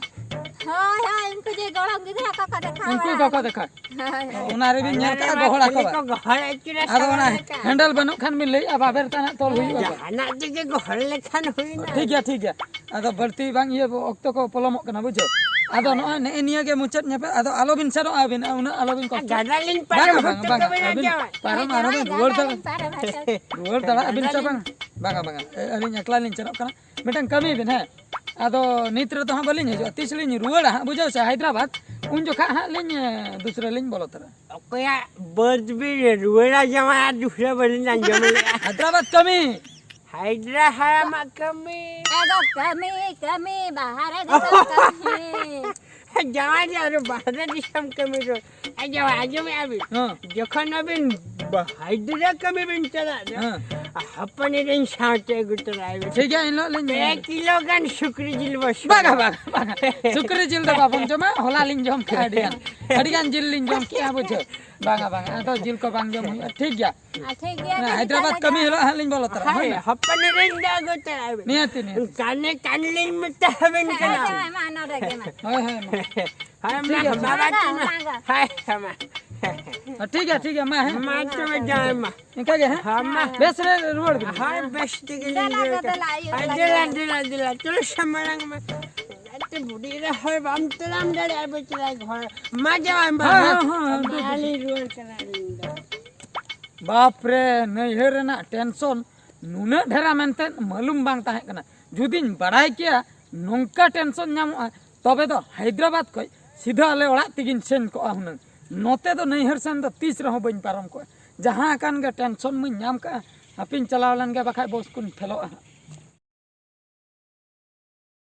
ᱦᱳᱭ, ᱦᱳᱭ, ᱩᱱᱠᱩ ᱡᱮ ᱜᱚᱲᱚᱢ ᱜᱤᱫᱽᱨᱟᱹ ᱠᱚᱠᱚ ᱫᱮᱠᱷᱟᱣ ᱩᱱᱠᱩ ᱵᱟᱲᱟ ᱠᱚᱠᱚ ᱟᱠᱟᱫᱟ᱾ ᱫᱮᱠᱷᱟᱣ᱾ ᱦᱳᱭ, ᱦᱳᱭ᱾ ᱚᱱᱟ ᱨᱮᱵᱤᱱ ᱧᱮᱞ ᱠᱟᱜᱼᱟ ᱜᱚᱦᱚᱲ ᱟᱠᱚ ᱠᱷᱟᱹᱞᱤ ᱵᱟᱝ? ᱠᱚ ᱜᱚᱦᱚᱲ ᱟᱹᱪᱩᱨᱟ ᱟᱫᱚ ᱚᱱᱟ ᱥᱟᱢᱟᱱ ᱞᱮᱠᱟ᱾ ᱦᱮᱱᱰᱮᱞ ᱵᱟᱹᱱᱩᱜ ᱠᱷᱟᱱ ᱵᱤᱱ ᱞᱟᱹᱭᱮᱜᱼᱟ ᱵᱟᱵᱮᱨ ᱛᱟᱱᱟᱜ ᱛᱚᱞ ᱦᱩᱭᱩᱜᱼᱟ ᱵᱟᱝ? ᱡᱟᱦᱟᱱᱟᱜ ᱛᱮᱜᱮ ᱜᱚᱦᱚᱲ ᱞᱮᱠᱷᱟᱱ ᱦᱩᱭᱱᱟ᱾ ᱴᱷᱤᱠ ᱜᱮᱭᱟ, ᱴᱷᱤᱠ ᱜᱮᱭᱟ᱾ ᱟᱫᱚ ᱵᱟᱹᱲᱛᱤ ᱵᱟᱝ ᱤᱭᱟᱹ ᱚᱠᱛᱚ ᱠᱚ ᱯᱚᱞᱚᱢᱚᱜ ᱠᱟᱱᱟ, ᱵᱩᱡᱷᱟᱹᱣ? ᱟᱫᱚ ᱱᱚᱜᱼᱚᱭ ᱱᱮᱜᱼᱮ ᱱᱤᱭᱟᱹ ᱜᱮ ᱢᱩᱪᱟᱹᱫ ᱧᱮᱯᱮᱞ, ᱟᱫᱚ ᱟᱞᱚᱵᱤᱱ ᱥᱮᱱᱚᱜᱼᱟ ᱟᱹᱵᱤᱱ, ᱩᱱᱟᱹᱜ ᱟᱞᱚᱵᱤᱱ ᱠᱚᱥᱴᱚᱜᱼᱟ᱾ ᱜᱟᱰᱟ ᱞᱤᱧ ᱵᱟᱝᱟ, ᱯᱟᱨᱚᱢ ᱵᱟᱝᱟ, ᱦᱚᱪᱚ ᱵᱟᱝᱟ, ᱠᱟᱵᱤᱱᱟ ᱟᱹᱵᱤᱱ ᱡᱟᱶᱟᱭ᱾ ᱯᱟᱨᱚᱢ ᱦᱮᱸ, ᱟᱞᱚᱵᱤᱱ ᱡᱟᱶᱟᱭ, ᱨᱩᱣᱟᱹᱲ ᱜᱟᱰᱟ ᱫᱟᱲᱮ-, ᱞᱤᱧ ᱯᱟᱨᱚᱢ ᱦᱚᱪᱚ᱾ ᱨᱩᱣᱟᱹᱲ ᱫᱟᱲᱮᱭᱟᱜ ᱟᱹᱵᱤᱱ ᱥᱮ ᱵᱟᱝ? ᱵᱟᱝᱟ, ᱵᱟᱝᱟ, ᱮ, ᱟᱹᱞᱤᱧ ᱮᱠᱞᱟ ᱞᱤᱧ ᱥᱮᱱᱚᱜ ᱠᱟᱱᱟ᱾ ᱢᱤᱫᱴᱟᱝ ᱠᱟᱹᱢᱤ ᱵᱤᱱ, ᱦᱮᱸ? ᱟᱫᱚ ᱱᱤᱛ ᱨᱮᱫᱚ ᱦᱟᱸᱜ ᱵᱟᱹᱞᱤᱧ ᱦᱤᱡᱩᱜᱼᱟ, ᱛᱤᱥ ᱞᱤᱧ ᱨᱩᱣᱟᱹᱲᱟ ᱦᱟᱸᱜ, ᱵᱩᱡᱷᱟᱹᱣ ᱥᱮ, ᱦᱟᱭᱫᱨᱟᱵᱟᱫᱽ, ᱩᱱ ᱡᱚᱠᱷᱟᱜ ᱦᱟᱸᱜ ᱞᱤᱧ, ᱮ, ᱫᱩᱥᱨᱟᱹ ᱞᱤᱧ ᱵᱚᱞᱚ ᱛᱚᱨᱟᱜᱼᱟ᱾ ᱚᱠᱚᱭᱟᱜ ᱵᱟᱹᱫᱽ ᱵᱤᱱ ᱨᱩᱣᱟᱹᱲᱟ ᱡᱟᱶᱟᱭ, ᱟᱨ ᱫᱩᱥᱨᱟᱹ ᱵᱟᱹᱞᱤᱧ ᱟᱸᱡᱚᱢ ᱞᱮᱜᱼᱟ᱾ ᱦᱟᱭᱫᱨᱟᱵᱟᱫᱽ ᱠᱟᱹᱢᱤ᱾ ᱦᱟᱭᱫᱨᱟ ᱦᱟᱲᱟᱢᱟᱜ ᱠᱟᱹᱢᱤ᱾ ᱮ ᱫᱚ ᱠᱟᱹᱢᱤ, ᱠᱟᱹᱢᱤ, ᱵᱟᱦᱨᱮ ᱫᱤᱥᱚᱢ ᱠᱟᱹᱢᱤ᱾ ᱡᱟᱶᱟᱭ ᱫᱚ ᱟᱨᱚ ᱵᱟᱦᱨᱮ ᱫᱤᱥᱚᱢ ᱠᱟᱹᱢᱤ ᱫᱚ᱾ ᱮ ᱡᱟᱶᱟᱭ, ᱟᱸᱡᱚᱢᱮᱜᱼᱟ ᱵᱤᱱ? ᱦᱮᱸ᱾ ᱡᱚᱠᱷᱚᱱ ᱟᱹᱵᱤᱱ ᱵᱟ-, ᱦᱟᱭᱫᱨᱟ ᱠᱟᱹᱢᱤ ᱵᱤᱱ ᱪᱟᱞᱟᱜ ᱫᱚ, ᱦᱮᱸ᱾ ᱦᱚᱯᱚᱱ ᱮᱨᱟᱧ ᱥᱟᱶᱛᱮ ᱟᱹᱜᱩ ᱛᱚᱨᱟᱭ ᱵᱤᱱ᱾ ᱴᱷᱤᱠ ᱜᱮᱭᱟ, ᱮᱱ ᱦᱤᱞᱳᱜ ᱞᱤᱧ ᱯᱮ ᱠᱤᱞᱳ ᱜᱟᱱ ᱥᱩᱠᱨᱤ ᱡᱤᱞ ᱵᱚ ᱵᱟᱝᱟ, ᱥᱩᱨᱟ᱾ ᱵᱟᱝᱟ, ᱵᱟᱝᱟ᱾ ᱥᱩᱠᱨᱤ ᱡᱤᱞ ᱫᱚ ᱵᱟᱵᱚᱱ ᱡᱚᱢᱟ, ᱦᱚᱞᱟ ᱞᱤᱧ ᱡᱚᱢ ᱠᱮᱜᱼᱟ ᱟᱹᱰᱤ ᱜᱟᱱ᱾ ᱟᱹᱰᱤ ᱜᱟᱱ ᱡᱤᱞ ᱞᱤᱧ ᱡᱚᱢ ᱠᱮᱜᱼᱟ, ᱵᱩᱡᱷᱟᱹᱣ᱾ ᱵᱟᱝᱟ, ᱵᱟᱝᱟ, ᱟᱫᱚ ᱡᱤᱞ ᱠᱚ ᱵᱟᱝ ᱡᱚᱢ ᱦᱩᱭᱩᱜᱼᱟ, ᱴᱷᱤᱠ ᱜᱮᱭᱟ᱾ ᱟᱨ ᱴᱷᱤᱠ ᱜᱮᱭᱟ, ᱦᱮᱸ, ᱴᱷᱤᱠ ᱦᱟᱭᱫᱨᱟᱵᱟᱫᱽ ᱜᱮᱭᱟ᱾ ᱠᱟᱹᱢᱤ ᱦᱤᱞᱳᱜ ᱦᱟᱸᱜ ᱞᱤᱧ ᱵᱚᱞᱚ ᱛᱚᱨᱟᱜᱼᱟ, ᱦᱳᱭ, ᱦᱳᱭ ᱢᱟ᱾ ᱦᱚᱯᱚᱱ ᱮᱨᱟᱧ ᱫᱚ ᱟᱹᱜᱩ ᱛᱚᱨᱟᱭ ᱵᱤᱱ᱾ ᱱᱤᱦᱟᱹᱛᱤ, ᱱᱤᱦᱟᱹᱛᱤ᱾ ᱠᱟᱱᱮ ᱠᱟᱱ ᱞᱤᱧ ᱢᱮᱛᱟ ᱦᱟᱵᱤᱱ ᱠᱟᱱᱟ᱾ ᱦᱳᱭ, ᱦᱳᱭ, ᱢᱟ, ᱱᱚᱰᱮ ᱜᱮ, ᱢᱟ᱾ ᱦᱳᱭ, ᱦᱳᱭ, ᱢᱟ᱾ ᱦᱳᱭ, ᱴᱷᱤᱠ ᱢᱟ, ᱜᱮᱭᱟ, ᱢᱟ, ᱴᱷᱤᱠ ᱢᱟ, ᱜᱮᱭᱟ᱾ ᱢᱟ, ᱢᱟ᱾ ᱦᱳᱭ, ᱢᱟ᱾ ᱦᱮᱸ, ᱴᱷᱤᱠ ᱜᱮᱭᱟ, ᱴᱷᱤᱠ ᱜᱮᱭᱟ, ᱢᱟ, ᱦᱮᱸ᱾ ᱢᱟ, ᱛᱚᱵᱮ ᱡᱚᱦᱟᱨ ᱢᱟ᱾ ᱤᱱᱠᱟ ᱜᱮ, ᱦᱮᱸ? ᱦᱮᱸ, ᱢᱟ᱾ ᱵᱮᱥ ᱨᱮ ᱨᱩᱣᱟᱹᱲ ᱵᱤᱱ᱾ ᱦᱳᱭ, ᱵᱮᱥ ᱛᱮᱜᱮ ᱫᱮᱞᱟ ᱞᱤᱧ ᱜᱚ, ᱨᱩᱣᱟᱹᱲ ᱫᱮᱞᱟ, ᱠᱟᱱᱟ᱾ ᱟᱭᱩᱵ ᱦᱳᱭ, ᱞᱟᱝ ᱫᱮᱞᱟ, ᱧᱟᱢᱟ᱾ ᱫᱮᱞᱟ, ᱫᱮᱞᱟ, ᱪᱚᱞᱚ ᱥᱟᱢᱟᱲᱟᱝ ᱢᱟ᱾ ᱟᱪᱪᱷᱟ, ᱵᱩᱰᱷᱤ ᱮᱨᱟ ᱦᱚᱲ ᱵᱟᱢ ᱛᱟᱲᱟᱢ ᱫᱟᱲᱮᱭᱟᱜᱼᱟ, ᱵᱮᱪᱟᱨᱟ ᱦᱚᱲ᱾ ᱢᱟ ᱡᱟᱶᱟᱭ ᱢᱟ, ᱦᱮᱸ, ᱦᱮᱸ, ᱦᱮᱸ, ᱦᱮᱸ, ᱢᱟ ᱫᱩ, ᱫᱩ᱾ ᱞᱤᱧ ᱨᱩᱣᱟᱹᱲ ᱠᱟᱱᱟ ᱟᱹᱞᱤᱧ ᱫᱚ᱾ ᱵᱟᱯ ᱨᱮ, ᱱᱟᱹᱭᱦᱟᱹᱨ ᱨᱮᱱᱟᱜ ᱴᱮᱱᱥᱚᱱ ᱱᱩᱱᱟᱹᱜ ᱰᱷᱮᱨᱟ ᱢᱮᱱᱛᱮ ᱢᱟᱹᱞᱩᱢ ᱵᱟᱝ ᱛᱟᱦᱮᱸ ᱠᱟᱱᱟ᱾ ᱡᱩᱫᱤᱧ ᱵᱟᱲᱟᱭ ᱠᱮᱭᱟ ᱱᱚᱝᱠᱟ ᱴᱮᱱᱥᱚᱱ ᱧᱟᱢᱚᱜᱼᱟ, ᱛᱚᱵᱮ ᱫᱚ ᱦᱟᱭᱫᱨᱟᱵᱟᱫᱽ ᱠᱷᱚᱡ ᱥᱤᱫᱷᱟᱹ ᱟᱞᱮ ᱚᱲᱟᱜ ᱛᱮᱜᱤᱧ ᱥᱮᱱ ᱠᱚᱜᱼᱟ ᱦᱩᱱᱟᱹᱝ᱾ ᱱᱚᱛᱮ ᱫᱚ ᱱᱟᱹᱭᱦᱟᱹᱨ ᱥᱮᱱ ᱫᱚ ᱛᱤᱥ ᱨᱮᱦᱚᱸ ᱵᱟᱹᱧ ᱯᱟᱨᱚᱢ ᱠᱚᱜᱼᱟ᱾ ᱡᱟᱦᱟᱸ ᱟᱠᱟᱱ ᱜᱮ ᱴᱮᱱᱥᱚᱱ ᱢᱟᱧ ᱧᱟᱢ ᱠᱟᱜᱼᱟ, ᱦᱟᱯᱮᱧ ᱪᱟᱞᱟᱣ ᱞᱮᱱ ᱜᱮ, ᱵᱟᱠᱷᱟᱡ ᱵᱚᱥ ᱠᱚᱧ ᱯᱷᱮᱞᱚᱜᱼᱟ ᱦᱟᱸᱜ᱾